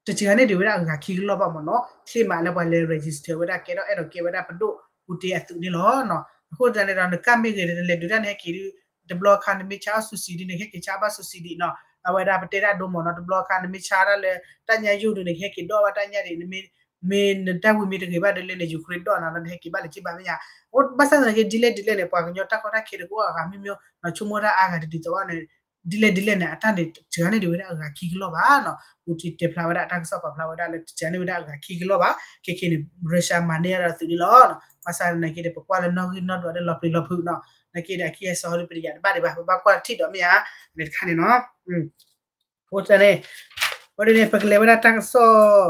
တစှၤန့ၢ်ဒံးဝဲဒၣ်အဂၤခံကလီၢ်ဘၣ်မ့ၢ်နီၤ ချ့မးလၢပှၤလဲၤ register ဝဲဒၣ် ကဲထီၣ်အဲၣ်ဒိးကဲဝဲဒၣ်ပဒိၣ် ပူၤတ့အသုးန့ၣ်လီၤနီၤ အဃိသတးန့ၣ်ဒီး နကၣ်မ့ၢ်ဂ့ၤဒီး နလဲၤဒုးတၢ်န့ၣ်ဟဲက့ၤဒုး တဘျီခါနမ့ၢ်ဆါအီၣ်စူးစံးဒ်န့ၣ် ဟဲက့ၤဆါဘၣ်စူးစံးဒံးနီၤ အဝဲဒၣ်ပတဲတၢ်ဒိမ့ၢ်နီၤ တဘျီခါနမ့ၢ်ဆါတၢ်လၢ တၢ်ညၣ်ယိၣ်ဒုးန့ၣ် ကဟဲက့ၤဒီးဘၣ်တၢ်ညၣ်ဒံး နမ့ၢ် မ့ၢ်နတၢ်ဝံၤမ့ၢ်တဂ့ၤဘၣ်ဒီးလဲၣ်န့ၣ် Ukraine ဒီးနီၤ နဟဲက့ၤဘၣ်လၢၤက့ၤဘၣ်မ့ၢ်ဧါ အိၣ်ဘၣ်ဆၣ်သနာ်က့ ဒ်လဲၣ်ဒ်လဲၣ်န့ၣ် ပှၤကညီတၢ်ကီတၢ်ခဲတအိၣ်အဂၤမ့ၢ်မ့ၢ်နီၤ ဆိကမိၣ်တၢ်အါဂၤတဒ်သိးဘၣ်န့ၣ် ဒ်လဲၣ်ဒ်လဲၣ်န့ၣ် အတၢ်န့ၣ် တစှၤန့ၢ်ဒံးဝဲဒၣ်အဂၤခံကလီၢ်ဘၣ်နီၤ ပူၤတ့တဲဖျါဝဲဒၣ် တၢ်ကစီၣ်ပာ်ဖျါဝဲဒၣ်လၢ တစှၤန့ၢ်ဝဲဒၣ်အဂၤခံကလီၢ်ဘၣ် ခဲခဲန့ၣ် Russia မၤန့ၢ်အဒီးသုးန့ၣ်လီၤ ဘၣ်ဆၣ်သနာ်က့ဒီး ပကွၢ်လၢနီၣ်ဂံၢ်နီၣ်ဒွးဒီးလီၤပျံၤလီၤဖုးနီၤ သနာ်က့ဒီး အခံအစီဟီဒီး ပတယာ်တဘၣ်ဒံးဘၣ် ပဘၣ်ကွၢ်ထံၣ်ဒီးမ့ၢ်ဧါ န့ၣ်တခါန့ၣ်နီၤ အဃိသတးန့ၣ် ဘၣ်ဒ်န့ၣ် ပကလဲၤဝဲဒၣ်တၢ်ကစီၣ်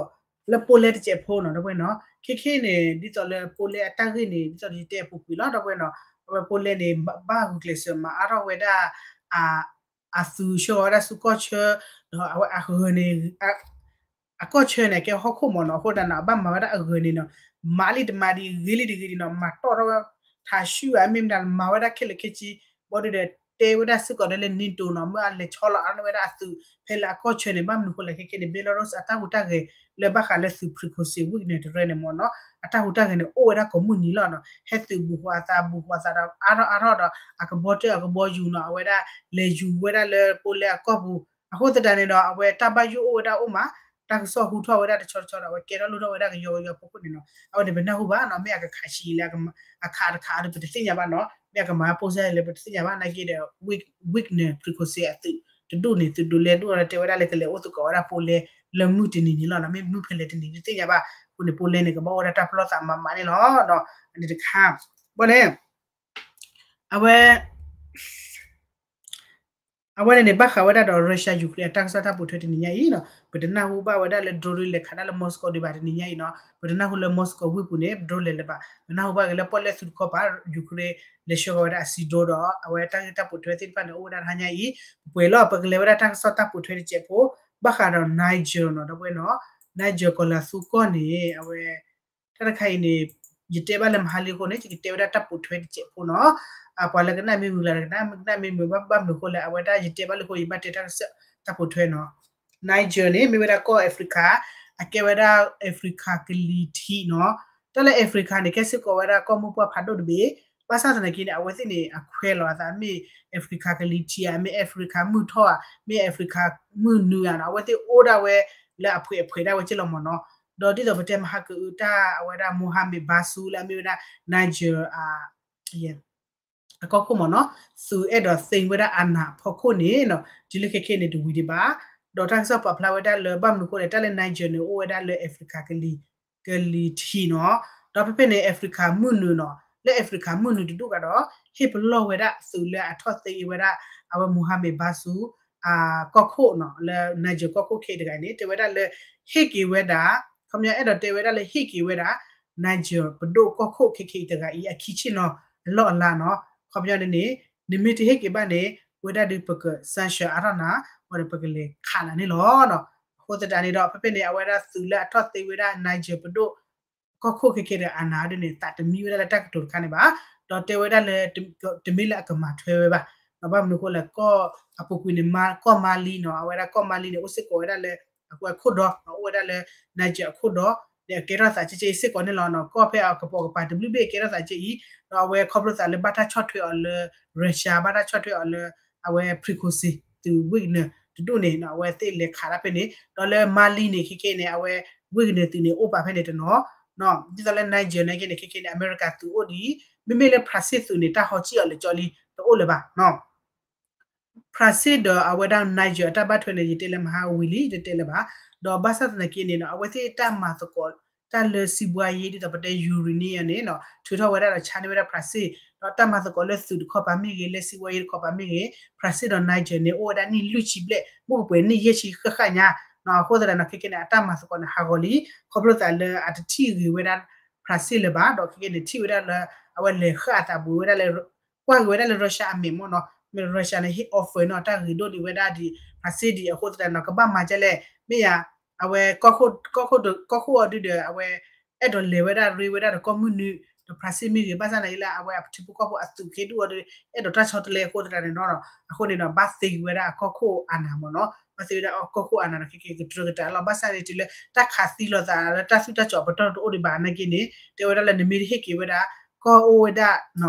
လၢ Poland တစဲးဖိနီၤ ဒီပုၢ်ဝဲၢ်နီၤ. ခဲခဲန့ၣ် ဒ်သိးလၢ Poland အတၢ်ဂ့ၢ်န့ၣ် ဒ်သိးယတဲအပူၤကွံာ်လီၤ ဒီပုၢ်ဝဲၢ်နီၤ. အဝဲ Poland န့ၣ် ဘၣ်ဂုာ်ကျဲးစၢးမၤအါထီၣ်ဝဲဒၣ် အသုးဆှၢဝဲဒၣ်ဆူကီၢ်ဆၢ ဒီးအဝဲအဂၤန့ၣ် အကီၢ်ဆၢန့ၣ် ကဲဟီၣ်ခိၣ်မ့ၢ်နီၤ. အဃိသတးန့ၣ် အဘၣ်မၤဝဲဒၣ်အဂၤန့ၣ်နီၤ မၤလံတမၤဒံး ဂ့ၤလံတဂ့ၤဒံးနီၤ မၤတီၢ်ထီၣ်ဝဲ ထးဆူၣ်ဧါ မ့ၢ်မတၤ မၤဝဲဒၣ်ခဲလၢာ်ခဲဆ့ ဘၣ်ဒ်ဒီး တဲဝဲဒၣ်စ့ၢ်ကီးဒီးလၢ NATO နီၤ မ့ၢ်အလဲၤဆီလီၤအါထီၣ်ဝဲဒၣ်အသုး ဖဲလၢအကီၢ်ဆၢန့ၣ် ဘၣ်မနုၤအဃိလဲၣ် ခဲခဲန့ၣ် Belarus အတၢ်ဟူးတၢ်ဂဲၤ လၢဘၣ်ဃးလၢသုး Prigozhin ဝံၣ်န့ၣ် တရၢန့ၣ်မ့ၢ်နီၤ အတၢ်ဟူးတၢ်ဂဲၤန့ၣ် အိၣ်ဝဲဒၣ်ကိးမုၢ်နံၤလီၤနီၤ. ဟဲသုးဘူးဃီအသး ဘူးဃီအသးဒီး အါထီၣ်အါထီၣ်ဒီး အကဘီတၢၢ်အကဘီယူၤနီၤ အဝဲဒၣ် လဲၤယူၤဝဲဒၣ်လၢ Poland အကီၢ်ပူၤ အဃိသတးန့ၣ်ဒီး အဝဲတၢ်ဘၣ်ယိၣ်အိၣ်ဝဲဒၣ်အိၣ်မး တၢ်ကစီၣ်ဟူထီၣ်ဝဲဒၣ်တဆီတဆီဒီး အဝဲကဲထီၣ်လိၣ်ထီၣ်ဝဲဒၣ်ကယီကယီဖိခိၣ်န့ၣ်နီၤ အဝဲန့ၣ်ပနၢ်ဟူဘၣ်နီၤ မ့ၢ်အကခးဆံးလၢ အခးတခးဒီး ပတသ့ၣ်ညါဘၣ်နီၤ မ့ၢ်အကမၤ post လဲၣ် ပတသ့ၣ်ညါဘၣ် နာ်က့ဒီး Wagner Prigozhin အသုးတဒူၣ်န့ၣ် သုးဒိးလဲဒိၣ်ဒီး တဲဝဲဒၣ်လၢကလဲၤအိၣ်သကိးဝဲဒၣ် Poland လၢမုၢ်တနံၤန့ၣ်လီၤနီၤ မ့ၢ်မုၢ်ဖဲလဲၣ်တနံၤတသ့ၣ်ညါဘၣ် အဃိန့ၣ် Poland န့ၣ် ကဘၣ်အိၣ်ဝဲဒၣ်တၢ်ပလီၢ်သးမးမးန့ၣ်လီၤ အန့ၣ်တခါ ဘၣ်န့ၣ် အဝဲ အဝဲန့ၣ်န့ၣ် ဘၣ်ဃးဝဲဒၣ်ဒီး Russia Ukraine အတၢ်ကစီၣ်တၢ်ပိာ်ထွဲတနံၤညါအံၤနီၤ ပတနၢ်ဟူဘၣ်ဝဲဒၣ်လၢ drone လဲၤခးဒၣ်လၢ Moscow ဒံးဘၣ်တနံၤညါအံၤနီၤ ပတနၢ်ဟူလၢ Moscow ဝ့ၢ်ပူၤန့ၣ် drone လဲၤလၢၤဘၣ် ပနၢ်ဟူဘၣ်က့ၤလၢပီၣ်လဲၣ်သုးတခီပၤ Ukraine လဲၤဆှၢဃီၤဝဲဒၣ်အ sea drone ဒီး အဝဲတၢ်ဂ့ၢ်တၢ်ပိာ်ထွဲသ့ၣ်တဖၣ်န့ၣ် အိၣ်ဝဲဒၣ်တဟါညါအံၤ ပပှဲၤလီၤ ပကလဲၤဝဲဒၣ်တၢ်ကစီၣ်တၢ်ပိာ်ထွဲတစဲးဖိ ဘၣ်ဃးဒီး Niger နီၤ ဒီပုၢ်ဝဲၢ်နီၤ Niger ကီၤလၤသူကီၢ်န့ၣ် အဝဲ တၢ်တခါအံၤန့ၣ် ယတဲဘၣ်လၢမဟါလံအဃိန့ၣ် ယကတဲဝဲဒၣ်တၢ်ပိာ်ထွဲတစဲးဖိနီၤ အပှၤလၢကနၣ်မ့ၢ်မုာ်လၢကနၣ်မ့ၢ်မုာ်ဘၣ် ဘၣ်မနုၤအဃိလဲၣ် အဝဲဒၣ်ယတဲဘၣ်လၢအဃိ ယဘၣ်တဲတၢ်ကစီၣ်တၢ်ပိာ်ထွဲနီၤ Niger န့ၣ် မ့ၢ်ဝဲဒၣ်ကီၢ် Africa အကဲဝဲဒၣ် Africa ကလံၤထံးနီၤ တၢ်လၢ Africa န့ၣ် ကဲစ့ၢ်ကီးဝဲဒၣ်ကီၢ်မိၢ်ပှၢ်ဖးဒိၣ်တဘ့ၣ် ဘၣ်ဆၣ်သနာ်က့န့ၣ် အဝဲသ့ၣ်န့ၣ် အခွဲးလီၤအသး မ့ၢ် Africa ကလံၤထံးဧါ မ့ၢ် Africa မုၢ်ထီၣ်ဧါ မ့ၢ် Africa မုၢ်နုာ်ဧါနီၤ အဝဲသ့ၣ်အိၣ်ဒၣ်ဝဲလၢအဖှဲးအဖှဲးဒၣ်ဝဲက့လီၤမ့ၢ်နီၤ ဒီးဒ်သိးပတဲမဟါကအုးတၢ်အဝဲဒၣ် Mohamed Bazoum လၢအမ့ၢ်ဝဲဒၣ် Niger အကီၢ်ခိၣ်မ့ၢ်နီၤ သုးအဲၣ်ဒိးသ့ဝဲဒၣ်အနးအဖီခိၣ်န့ၣ်နီၤ တုၤလၢခဲခဲန့ၣ်တဝံၤဒံးဘၣ် ဒီးတၢ်ကစီၣ်ပာ်ဖျါဝဲဒၣ်လၢ ဘၣ်မနုၤအဃိလဲၣ် တၢ်လၢ Niger န့ၣ် အိၣ်ဝဲဒၣ်လၢ Africa ကလံၤ ကလံၤထံးနီၤ ဒီးဖဲဖဲန့ၣ် Africa မုၢ်နုာ်နီၤ လၢ Africa မုၢ်နုာ်တဒူၣ်ဂၤဒီး ဟ့ၣ်ပလီၢ်ဝဲဒၣ်သုးလၢအထီၣ်သ့ဝဲဒၣ် အဝဲ Mohamed Bazoum အကီၢ်ခိၣ်နီၤ လၢ Niger ကီၢ်ခိၣ်ခဲအံၤတဂၤန့ၣ် တဲဝဲဒၣ်လၢ ဟ့ၣ်က့ၤဝဲဒၣ် ခီပညီအဲၣ်ဒိးတဲဝဲဒၣ်လၢဟ့ၣ်က့ၤဝဲဒၣ် Niger ပဒိၣ်ကီၢ်ခိၣ်ခဲခဲအံၤတဂၤအံၤ အခံဆ့ၣ်နီၤအလီၢ်အလၤနီၤ ခီပညီန့ၣ်န့ၣ် နမ့ၢ်တဟ့ၣ်က့ၤဘၣ်န့ၣ် ဝဲဒၣ်ဒုးပက sanction အါထီၣ်နၤ ဝဲဒီးပကလဲၤခးနၤန့ၣ်လီၤနီၤ အဃိသတးန့ၣ်ဒီး ဖဲဖဲန့ၣ် အဝဲဒၣ်သုးလၢအထီၣ်သ့ဝဲဒၣ် Niger ပဒိၣ် ကီၢ်ခိၣ်ခဲခဲဒီးအနးဒ်န့ၣ် သးတမံဝဲဒၣ်လၢတၢ်ကတိၤတခါန့ၣ်ဘၣ် ဒီးတဲဝဲဒၣ်လၢ တမ့ၢ်လၢအကမၤထွဲဝဲဘၣ် ဘၣ်မနုၤအဃိလဲၣ် ကီၢ်အပူၤကွံာ်န့ၣ် ကီၢ် Mali နီၤ အဝဲဒၣ်ကီၢ် Mali န့ၣ် အိၣ်စ့ၢ်ကီးဝဲဒၣ်လၢ အခိၣ်ဒီ အိၣ်ဝဲဒၣ်လၢ Niger အခိၣ်ဒီ န့ၣ် အကဲထီၣ်သးကဲကဲအံၤစ့ၢ်ကီးန့ၣ်လီၤနီၤ ကီၢ်ဖဲအကပိာ်ကပၤတဘျုးဘ့ၣ်ကဲထီၣ်သးကဲအံၤ ဒီးအဝဲခီဖျိသးလၢဘၣ်တၢ်ဆီၣ်ထွဲအီၤလၢ Russia ဘၣ်တၢ်ဆီၣ်ထွဲအီၤလၢ အဝဲ Prigozhin သုး Wagner တဒူၣ်န့ၣ် အဝဲသ့ၣ်လဲၤခးဒၣ်ဖဲန့ၣ် ဒီးလၢ Mali န့ၣ် ခဲခဲန့ၣ် အဝဲ Wagner သုးန့ၣ် အိၣ်ပာ်ဖဲန့ၣ်တနီၤ ဒ်သိးလၢ Niger န့ၣ်က့န့ၣ် ခဲခဲန့ၣ် အမဲရကၤသုးအိၣ်ဒံး မ့မ့ၢ်လၢ France သုးန့ၣ် တၢ်ဟီကံၣ်အီၤလၢကၠီလံ တအိၣ်လၢၤဘၣ် France ဒီးအဝဲဒၣ် Niger အတၢ်ဘၣ်ထွဲန့ၣ် ယတဲလၢမဟါဝံၤလံ ယတတဲလၢၤဘၣ် ဒီးဘၣ်ဆၣ်သနာ်က့န့ၣ်နီၤ အဝဲသ့ၣ်တၢ်မၤသကိး တၢ်လၢစံးဘှါယ့ ဒ်သိးပတဲ uranium န့ၣ်နီၤ ထုးထီၣ်ဝဲဒၣ်ဒီး ဆါန့ၢ်ဝဲဒၣ် France ဒီးတၢ်မၤသကိးလၢသုးတခီပၤမ့ၢ်ဂ့ၤ လၢစံးဘှါယ့တခီပၤမ့ၢ်ဂ့ၤ France ဒီး Niger န့ၣ် အိၣ်ဝဲဒၣ်နံၣ်လွံၢ်ဆံဘျဲၣ် မုၢ်ကပှဲၤနံၣ်ယဲၢ်ဆံဃၣ်ဃၣ်ညါ အဃိသတးန့ၣ် ခဲခဲန့ၣ် အတၢ်မၤသကိးန့ၣ် ဟးဂီၤလံ ခီဖျိသးလၢအတထံၣ်ဂ့ၤဝဲဒၣ် France လၢၤဘၣ် ဒီးခဲခဲန့ၣ် ထံၣ်ဝဲဒၣ်လၢ အဝဲလဲၤဃၣ်အသးဘူးဝဲဒၣ်လၢ ကွၢ်က့ၤဝဲဒၣ်လၢ Russia အမဲာ်မ့ၢ်နီၤ မ့ၢ် Russia န့ၣ် ဟ့ၣ် offer နီၤ တၢ်ဂ့ၤဒိၣ်ဒံးဝဲဒၣ်ဒ် France ဒံး အဃိသတးန့ၣ် ကဘၣ်မၤဒ်လဲၣ် မ့ၢ်ယၤ အဝဲ ကီၢ်ခိၣ်အီၤဒုဒီး အဝဲ အဲၣ်ဒိးလဲၤဝဲဒၣ်ရ့ဝဲဒၣ်ဒီးကီၢ်မုၢ်နုာ် ဒီး France မ့ၢ်ဂ့ၤ ဘၣ်ဆၣ်သနာ်က့လၢ အဝဲအထံဖိကီၢ်ဖိအသုးက့ဒူၣ်အီၤဒီး အဲၣ်ဒိးတၢ်ဆီတလဲအဃိသတးန့ၣ်နီၤ အဃိန့ၣ်ဒီး ဘၣ်သ့ဝဲဒၣ်အကီၢ်ခိၣ်အနးမ့ၢ်နီၤ ဘၣ်သ့ဝဲဒၣ်အကီၢ်ခိၣ်အနးဒီး ခဲက့ၤကတြၢကတၢလီၤ ဘၣ်ဆၣ်န့ၣ်တုၤလၢတၢ်ခးသံလိာ်သးလၢတၢ်သူၣ်တၢ်စီၤပတီၢ်တအိၣ်ဒံးဘၣ်နာ်က့န့ၣ် တဲဝဲဒၣ်လၢနမ့ၢ်တဟ့ၣ်က့ၤဝဲဒၣ် ကီၢ်အိၣ်ဝဲဒၣ်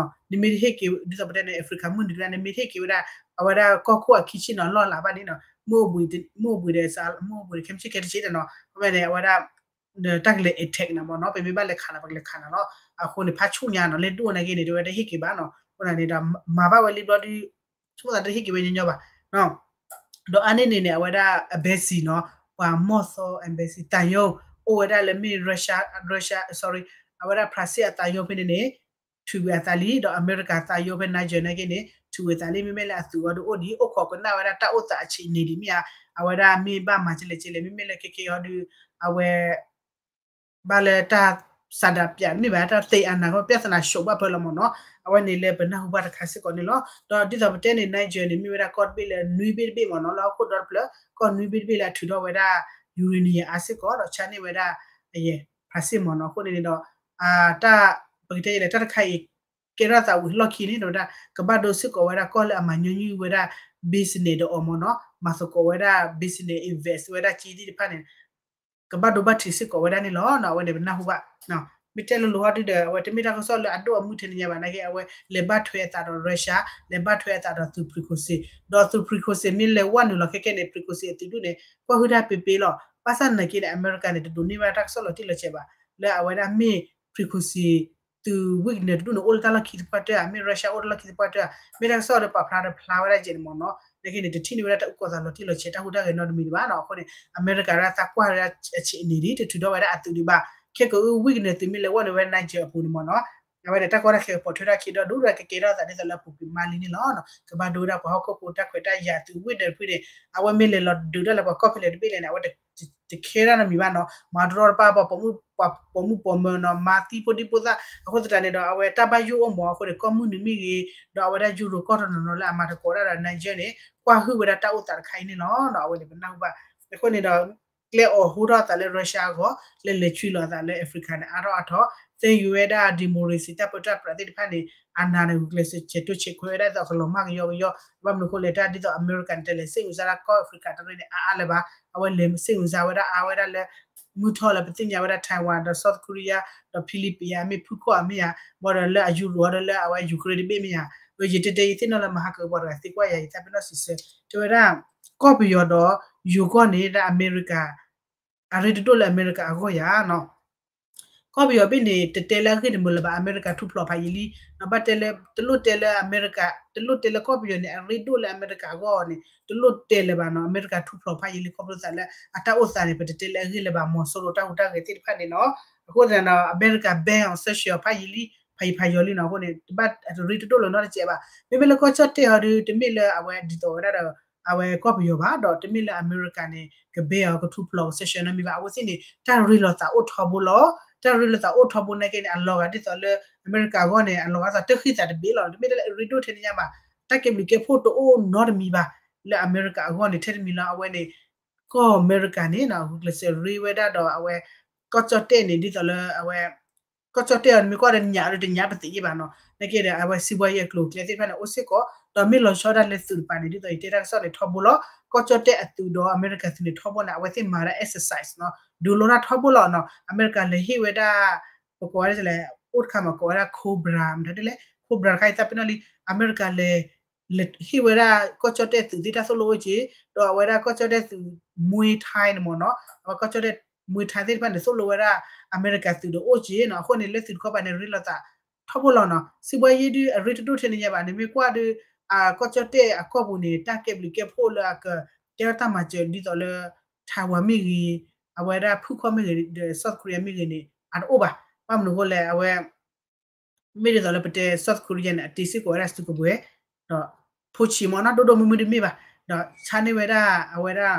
နမ့ၢ်တဟ့ၣ်က့ၤ ဒ်သိးပတဲန့ၣ် Africa မုၢ်နုာ်တဂၤ နမ့ၢ်တဟ့ၣ်က့ၤဝဲဒၣ် အဝဲဒၣ်ကီၢ်ခိၣ်အခံဆ့ၣ်နီၤလီၢ်လၤဘၣ်န့ၣ်နီၤ မ့ၢ်အိၣ်ဘှံး မ့ၢ်အိၣ်ဘှံးဒီး မ့ၢ်အိၣ်ဘှံးဒီး ခဲမုၢ်ဆ့ၣ်ခဲတဆ့တနီၤ အဝဲန့ၣ် အဝဲဒၣ် တၢ်ကလဲၤ attack နၤမ့ၢ်နီၤ ပမ့ၢ်ဘၣ်လဲၤခးနၤ ပကလဲၤခးနၤလီၤ အဃိန့ၣ် ဖးဆူၣ်ညါနီၤ လဲၤဒိၣ်နာ်က့န့ၣ် တဲဝဲတဟ့ၣ်က့ၤဘၣ်နီၤ အဃိန့ၣ်ဒီး မၤဘၣ်ဝဲလံဘျီဒု ဆိကမိၣ်သးတဟ့ၣ်က့ၤဝဲညီညီဘၣ် ဒီးအါန့ၢ်န့ၣ်န့ၣ် အဝဲဒၣ် embassy နီၤ ပှၤမီၢ်သီ embassy သးယိၣ် အိၣ်ဝဲဒၣ်လၢမ့ၢ် Russia Russia sorry အဝဲဒၣ် France အသးယိၣ်ဖဲန့ၣ်န့ၣ် ထုးကွံာ်အသးလံ ဒီးအမဲရကၤသးယိၣ်ဖဲ Niger နာ်က့န့ၣ် ထုး သူၣ်ဝဲသးလံ မ့မ့ၢ်လၢအသူၣ်အီၤဒုးအိၣ်ဒံး အိၣ်ခိးကနၣ်ဝဲဒၣ်တၢ်အိၣ်သးအဆံးန့ၣ်ဒံးမ့ၢ်ဧါ, အဝဲဒၣ်မ့ၢ်ဘၣ်မၤကလဲၣ်ကလဲၣ် မ့မ့ၢ်လၢခဲခဲအံၤဒုး အဝဲ ဘၣ်လၢတၢ်ဆန္ဒပြ မ့ၢ်ဘၣ်တၢ်သ့ၣ်အနာ်ကီၢ် ပြဿနာ ရှုပ် ဘၣ်ဖဲလီၤမ့ၢ်နီၤ, အဝဲန့ၣ်လၢပနၢ်ဟူဘၣ်တခါစ့ၢ်ကီးန့ၣ်လီၤ. ဒီးဒ်သိးပတဲန့ၣ် Niger န့ၣ် မ့ၢ်ဝဲဒၣ်ကီၢ်တဘ့ၣ်လၢနွံဘ့ၣ်တဘ့ၣ်မ့ၢ်နီၤ လၢဟီၣ်ခိၣ်ဒီတဖျၢၣ် ကီၢ်နွံဘ့ၣ်တဘ့ၣ်လၢအထုးထီၣ်ဝဲဒၣ် uranium အါစ့ၢ်ကီး ဒီးဆါန့ၢ်ဝဲဒၣ် ဖရၣ်စ့ၣ်မ့ၢ်နီၤ. အဃိန့ၣ်န့ၣ်ဒီး တၢ် ပကတဲလဲၣ် တၢ်တခါအံၤ ကဲထီၣ်သးဝံၤလီၢ်ခံန့ၣ် ဒီးဝဲဒၣ် ကဘၣ်ဒိစ့ၢ်ကီးဝဲဒၣ်ကီၢ်လၢအမၤညီနုၢ်ဝဲဒၣ် business ဒီးအီၤမ့ၢ်နီၤ, မၤသကိးဝဲဒၣ် business invest ဝဲဒၣ်က့သ့ၣ်တဖၣ်န့ၣ် ကဘၣ်ဒိဘၣ်ထံးစ့ၢ်ကီးဝဲဒၣ်န့ၣ်လီၤ. အဝဲန့ၣ်ပနၢ်ဟူဘၣ် မ့ၢ်တဲလိၤလိၤဟီဒုဒီး အဝဲတမ့ၢ်တၢ်ကစီၣ်လၢအဒိၣ်အမုၢ်ထဲန့ၣ်ညါဘၣ် နာ်က့ အဝဲလဲၤဘၣ်ထွဲအသးဒီး Russia လဲၤဘၣ်ထွဲအသးဒီးသုး Prigozhin ဒီးသုး Prigozhin မ့ၢ်လဲၤဝဲနုာ်လီၤခဲကဲန့ၣ် Prigozhin အသုးဒူၣ်န့ၣ် ကွၢ်ဟုၣ်တၢ်ပ့ပ့လီၤ. ဘၣ်ဆၣ်နာ်က့န့ၣ် အမဲရကၤန့ၣ် တဒိးန့ၢ်ဘၣ်တၢ်ကစီၣ်လီၤတံၢ်လီၤဆဲးဘၣ် လၢအဝဲဒၣ်မ့ၢ် Prigozhin သုး Wagner တဒူၣ်န့ၣ် အိၣ်လၢတၢ်လီၢ်ခံသပှၢ်တၢၢ်ဧါ, မ့ၢ် Russia အိၣ်တၢ်လီၢ်ခံသပှၢ်တၢၢ်ဧါ, မ့ၢ်တၢ်ကစီၣ်ဒီးပာ်ဖျါဒီးဖျါဝဲဒၣ်ကဲန့ၣ်မ့ၢ်နီၤ, နာ်က့န့ၣ် တထံၣ်န့ၢ်ဝဲဒၣ်တၢ်အုၣ်ကီၤသးလီၤတံၢ်လီၤဆဲး တၢ်ဟူးတၢ်ဂဲၤနီတမံၤဒံးဘၣ်နီၤ. အဃိန့ၣ် အမဲရကၤဒၣ်သးကွၢ်ဝဲဒၣ်အဆံးန့ၣ်ဒံး တထုးထီၣ်ဝဲဒၣ်အသုးဒံးဘၣ်, ခဲကနံၣ်အံၤ Wagner သုးမ့ၢ်လဲၤဝဲနုာ်ဝဲ Niger အပူၤန့ၣ်မ့ၢ်နီၤ အဝဲန့ၣ် တၢ်ကီတၢ်ခဲကပိာ်ထွဲထီၣ်ခံဒီဒူၣ်ဒီး ကကဲထီၣ်သးဒ်သိးလၢအပူၤကွံာ်မးလံန့ၣ်လီၤ. ကဘၣ်ဒိဝဲဒၣ်ပှၤဟီၣ်ခိၣ်ဖိတၢ်ခွဲးတၢ်ယာ်သုး Wagner တဖုန့ၣ် အဝဲမ့ၢ်လဲၤလီၤဒုးတၢ်လၢပှၤကီၢ်ဖဲလဲၣ်တဘ့ၣ်လဲၣ်န့ၣ် အဝဲတ တခဲဒၣ်နီတမံၤဘၣ်နီၤ, မၤတရီတပါပှၤပိာ်မုၣ်ပိာ်မုၣ်ပိာ်မၢၤနီၤ, မၤသံဖိဒံဖိသၣ် အဃိသတးန့ၣ်ဒီး အဝဲတၢ်ဘၣ်ယိၣ်အိၣ်မ့ၢ်အဃိန့ၣ် ကီၢ်မုၢ်နုာ်မ့ၢ်ဂ့ၤ, ဒီးအဝဲဒၣ်ယူရိၤကီၢ်တနီၤနီၤလၢအမၤသကိးဒၣ်ဒီး Niger န့ၣ် ကွၢ်ဟုၣ်ဝဲဒၣ်တၢ်အိၣ်သးတခါအံၤန့ၣ်လီၤ. အဝဲန့ၣ်ပနၢ်ဟူဘၣ်, အဃိန့ၣ်ဒီး ကျဲအိးဟူထီၣ်အသးလၢ Russia အဂီၢ် လၢလဲၤဆွံလီၤအသးလၢ Africa န့ၣ် အါထီၣ်အါထီၣ်, သ့ၣ်ညူဝဲဒၣ် democracy တၢ်ပၢတၢ်ပြးသ့ၣ်တဖၣ်န့ၣ် အနၤန့ၣ် ဂုာ်ကျဲးစၢးဆဲးတိၢ်ဆဲးခွဲးဝဲဒၣ်ဒ်သိးကလီၤမၢ်ကယီကယီ, ဘၣ်မနုၤအဃိလဲၣ် တၢ်ဒ်သိးအမဲရကၤန့ၣ် တလဲၤစ့ၣ်အုးစါဒၣ်ကီၢ် Africa တရ့န့ၣ် အါအါလၢၤဘၣ်, အဝဲလဲၤစ့ၣ်အုးစါဝဲဒၣ်အါဝဲဒၣ်လၢ မုၢ်ထီၣ်လၢပသ့ၣ်ညါဝဲဒၣ် Taiwan ဒီး South Korea ဒီး Philippines မ့ၢ်ဖုခီၣ်ဧါမ့ၢ်ဧါ, ဘၣ်ဒီးလၢအယူရိၤဒီးလၢအဝဲ Ukraine တဘ့ၣ်မ့ၢ်ဧါ, ယတဲတဲယသ့ၣ်နီၣ်လၢမဟါကပှၤတဂၤသံကွၢ်ယၤ ယသးပ့ၤနီၣ်စံးဆၢ, တဲဝဲဒၣ် ကီၢ်ပယီၤဒီးယိၤကီၢ်န့ၣ် ဒၣ်အမဲရကၤ အရ့တဒိၣ်လၢအမဲရကၤအဂီၢ်ယၤနီၤ. ကီၢ်ပယီၤဘ့ၣ်န့ၣ် တတဲလၢအဂ့ၢ်တမုာ်လၢၤဘၣ် အမဲရကၤထူၣ်ဖျိးဖးယံာ်လံ, ဘၣ်တဲလၢ တလိၣ်တဲလၢအမဲရကၤ တလိၣ်တဲလၢကီၢ်ပယီၤန့ၣ် အရ့ဒိၣ်လၢအမဲရကၤအဂီၢ်န့ၣ် တလိၣ်တဲလၢၤဘၣ်နီၤ, အမဲရကၤထူၣ်ဖျိးဖးယံာ်လံ ခီဖျိသးလၢ အတၢ်အိၣ်သးန့ၣ် ပတတဲလၢအဂ့ၢ်လၢၤဘၣ် မီၤစိရိၤတၢ်ဟူးတၢ်ဂဲၤသ့ၣ်တဖၣ်န့ၣ်နီၤ, အဃိသတးဒီး အမဲရကၤ ban အီၤ sanction အီၤဖးယံာ်လံ ဖးယံာ်ဖးယီၤလံနီၤ, အဃိန့ၣ် တဘၣ်အတရ့တဒိၣ်လၢၤနီတစဲးဘၣ်, မ့မ့ၢ်လၢကီၢ်ကၠီၣ်တဲၣ်အီၤဒီး တမ့ၢ်လၢအဝဲဒ်သိးဝဲဒၣ်ဒီး အဝဲကီၢ်ပယီၤဘၣ်, ဒီးတမ့ၢ်လၢအမဲရကၤန့ၣ် က ban အီၤ ကထူၣ်ဖျိး sanction နီတမံၤဘၣ်, အဝဲသ့ၣ်န့ၣ် တၢ်ရ့လိာ်သးအိၣ်ထီဘိလီၤ, တၢ်ရ့လိာ်သးအိၣ်ထီဘိနာ်က့န့ၣ် အလီၤဂာ်ဒ်သိးလၢ အမဲရကၤအဂီၢ်န့ၣ် အလီၤဂာ်ဒ်သိးတၢ်ဃံသးတဘ့ၣ်လီၤ, တမ့ၢ်တၢ်လၢအရ့ဒိၣ်ထဲန့ၣ်ညါဘၣ်, တၢ်ကဲဘျုးကဲဖှိၣ်တအိၣ်နီတမံၤဘၣ်, လၢအမဲရကၤအဂီၢ်န့ၣ် ထဲတမံၤလီၤ, အဝဲန့ၣ် ကီၢ်အမဲရကၤန့ၣ် ဂုာ်ကျဲးစၢးရ့ဝဲဒၣ်ဒီးအဝဲ ကီၢ်ကၠီၣ်တဲၣ်န့ၣ် ဒ်သိးလၢအဝဲ ကီၢ်ကၠီၣ်တဲၣ်အီၤ နမ့ၢ်ကွၢ်ဒီးညၣ်ဒီးတညၣ်ပသ့ၣ်ညါဘၣ်နီၤ, နာ်က့ဒီး အဝဲစံးဘှါယဲၢ်ကျိၤကျဲသ့ၣ်တဖၣ်န့ၣ် အိၣ်စ့ၢ်ကီး, ဒီးမ့ၢ်လီၤဆီဒၣ်တၢ်လၢသုးတပၤန့ၣ် ဒ်သိးယတဲတၢ်ကစီၣ်န့ၣ်ထီဘိလီၤ, ကီၢ်ကၠီၣ်တဲၣ်အသုးဒီးအမဲရကၤသုးန့ၣ်ထီဘိန့ၣ် အဝဲသ့ၣ်မၤဒၣ် exercise နီၤ, ဒုးလိတၢ်ထီဘိလီၤနီၤ, အမဲရကၤလဲၤဟ့ၣ်ဝဲဒၣ် ပကိးဝဲဒၣ်လဲၣ် အိၣ်တခါမးကိးဝဲဒၣ် Cobra မတၤဒ်လဲၣ် Cobra တခါအံၤ သးပ့ၤနီၣ်လံ, အမဲရကၤလဲၤ ဟ့ၣ်ဝဲဒၣ်ကီၢ်ကၠီၣ်တဲၣ်သုးသ့ၣ်တၢ်သိၣ်လိအိၣ်က့ၤ, ဒီးအဝဲဒၣ်ကီၢ်ကၠီၣ်တဲၣ်သုး Muay Thai န့ၣ်မ့ၢ်နီၤ, အဝဲကီၢ်ကၠီၣ်တဲၣ် Muay Thai သ့ၣ်တဖၣ်န့ၣ် သိၣ်လိဝဲဒၣ်အမဲရကၤသုးဒီးအိၣ်က့ၤနီၤ, အဃိန့ၣ် လၢသုးတခီပၤန့ၣ် ရ့လိာ်သးထီဘိလီၤနီၤ, စံးဘှါယဲဒုး အရ့တဒိၣ်ထဲန့ၣ်ညါဘၣ်, နမ့ၢ်ကွၢ်ဒီး ကီၢ်ကၠီၣ်တဲၣ်အကီၢ်ပူၤန့ၣ် တၢ်ကဲဘျုးကဲဖှိၣ်လၢအက တဲထီၣ်တၢ်မၤစၢၤဒ်သိးလၢ Taiwan မ့ၢ်ဂ့ၤ, အဝဲဒၣ်ဖုခီၣ်မ့ၢ်ဂ့ၤဒီး South Korea မ့ၢ်ဂ့ၤန့ၣ် အတအိၣ်ဘၣ်, ဘၣ်မနုၤအဃိလဲၣ် အဝဲ မ့ၢ်ဒ်သိးလၢပတဲ South Korea န့ၣ် အတ့စ့ၢ်ကီးဝဲဒၣ်စုကဝဲၤ, ဒီး ဖိဆံးမ့ၢ်နီၤ ဒိၣ်ဒိၣ်မုၢ်မုၢ်တမ့ၢ်ဘၣ်, ဒီးဆါန့ၢ်ဝဲဒၣ်အဝဲဒၣ်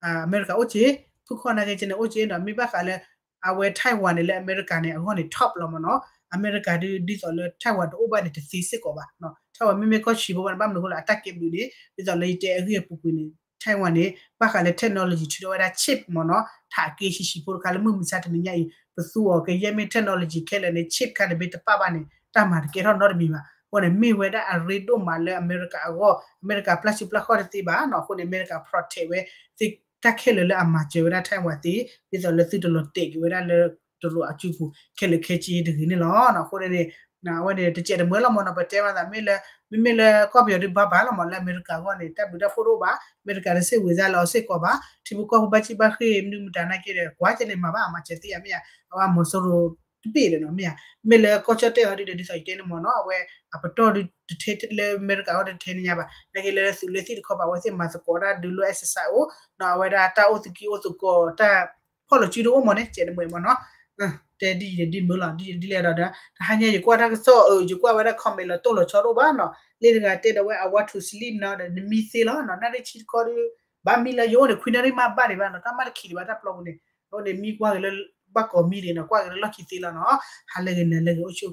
အမဲရကၤအိၣ်က့ၤ, ဖုခီၣ်နာ်က့ၤက့ၤန့ၣ်အိၣ်က့ၤ, ဒီးမ့ၢ်ဘၣ်ဃးလၢ အဝဲ Taiwan န့ၣ် လၢအမဲရကၤန့ၣ် အဂီၢ်န့ၣ် top လီၤမ့ၢ်နီၤ, အမဲရကၤဒုးဒ်သိးလၢ Taiwan တအိၣ်ဘၣ်န့ၣ် တသ့စ့ၢ်ကီးဘၣ်, Taiwan မ့မ့ၢ်ကီၢ်ဆံးဖိဘၣ်န့ၣ် ဘၣ်မနုၤအဃိလဲၣ် အတၢ်ကဲဘျုးန့ၣ် ဒ်သိးလၢယတဲအဂ့ၢ်အပူၤကွံာ်န့ၣ် Taiwan န့ၣ် ဘၣ်ဃးလၢ technology ထုးထီၣ်ဝဲဒၣ် chip မ့ၢ်နီၤ, ထးက့ဟံးဟံးဖိတခါလၢမုၢ်မဆါတနံၤညါအံၤ ပသူအီၤကယဲၢ်မ့ၢ် technology ခဲလၢာ်န့ၣ် chip ခါန့ၣ် မ့ၢ်တပာ်ဘၣ်န့ၣ် တၢ်မၤတကဲထီၣ်နီတမံၤဘၣ်. အဃိန့ၣ် မ့ၢ်ဝဲဒၣ်အရ့ဒိၣ်မးလၢအမဲရကၤအဂီၢ်, အမဲရကၤပျၢ်စုပျၢ်ခီၣ်တသ့ဘၣ်နီၤ. အဃိန့ၣ် အမဲရကၤ protect ဝဲ တၢ်ခဲလၢာ်လၢအမၤစၢၤဝဲဒၣ် Taiwan သ့, ဒ်သိးလၢသုတလီၤတဲာ်က့ၤဝဲဒၣ်လၢတရူးအစုပူၤ ခဲလၢာ်ခဲဆ့တဂ့ၤန့ၣ်လီၤ. အဃိန့ၣ် အဝဲန့ၣ် တစဲးတမှဲလီၤမ့ၢ်နီၤ, ပတဲမးသး မ့ၢ်လၢ မ့မ့ၢ်လၢကီၢ်ပယီၤဒုးဘၣ်ဘၣ်လီၤမ့ၢ် လၢအမဲရကၤအဂီၢ်န့ၣ် တၢ်ဘျုးတၢ်ဖှိၣ်တအိၣ်ဘၣ်, အမဲရကၤတစ့ၢ်ဝံၤစါလၢအီၤစ့ၢ်ကီးဘၣ်, ထံဖိကီၢ်ဖိဘၣ်စံၣ်ဘၣ်ဃ့ၢ် မနုၤမတၤနာ်က့ဒီး ကွၢ်ကဲန့ၣ်မၤဘၣ် အမၤစၢၤသ့ဧါမ့ၢ်ဧါ, အဝဲအမၤစိရိၤတဘ့ၣ်ဒီးနီၤမ့ၢ်ဧါ, မ့ၢ်လၢကီၢ်ကၠီၣ်တဲၣ်အီၤဒုးဒီး ဒ်သိးယတဲန့ၣ်မ့ၢ်နီၤ, အဝဲအပတီၢ်ဒုးတထဲလၢအမဲရကၤအဂီၢ်ဒုးတထဲန့ၣ်ညါဘၣ်, နာ်က့လၢသုးလၢသံၣ်တခီပၤ အဝဲသ့ၣ်မၤသကိးတၢ်ဒုးလိ exercise အိၣ်, အဝဲဒၣ်တၢ်အိၣ်သကံၢ်အိၣ်သကိး တၢ်ဖီၣ်လီၤစုဒိၣ်အိၣ်မ့ၢ်န့ၣ် စဲးတမှဲမ့ၢ်နီၤ. တဲဒ်အံၤဒ်မုၢ်လီၤ ဒ်လဲၣ်ဒီး တဟါညါယကွၢ်တၢ်ကစီၣ်အၢ ယကွၢ်ဝဲဒၣ် comment လီၤတိၢ်လီၤဆီတအိၣ်ဘၣ်နီၤ လၢတဂၤတဲဒီးဝဲ I want to sleep နီၤဒီး နမံသ့လီၤနီၤ နၣ်ရံၣ်ဆံတခီဒီး ဘၣ်မံလၢယအိၣ်န့ၣ် ခွံနၣ်ရံၣ်မးဘၣ်ဒံးဘၣ်နီၤ တၢ်မၤတခံးဒံးဘၣ်တၢ်ပျီပူၤန့ၣ် အဃိန့ၣ် မံကွၢ်က့ၤလၢ ဘၣ်ကိးမံဒံးနီၤ ကွၢ်က့ၤလၢလီၢ်ခံသ့လီၤနီၤ ဟါလၢဂ့ၤ နၤလၢဂ့ၤ အိၣ်ဆူၣ်အိၣ်ချ့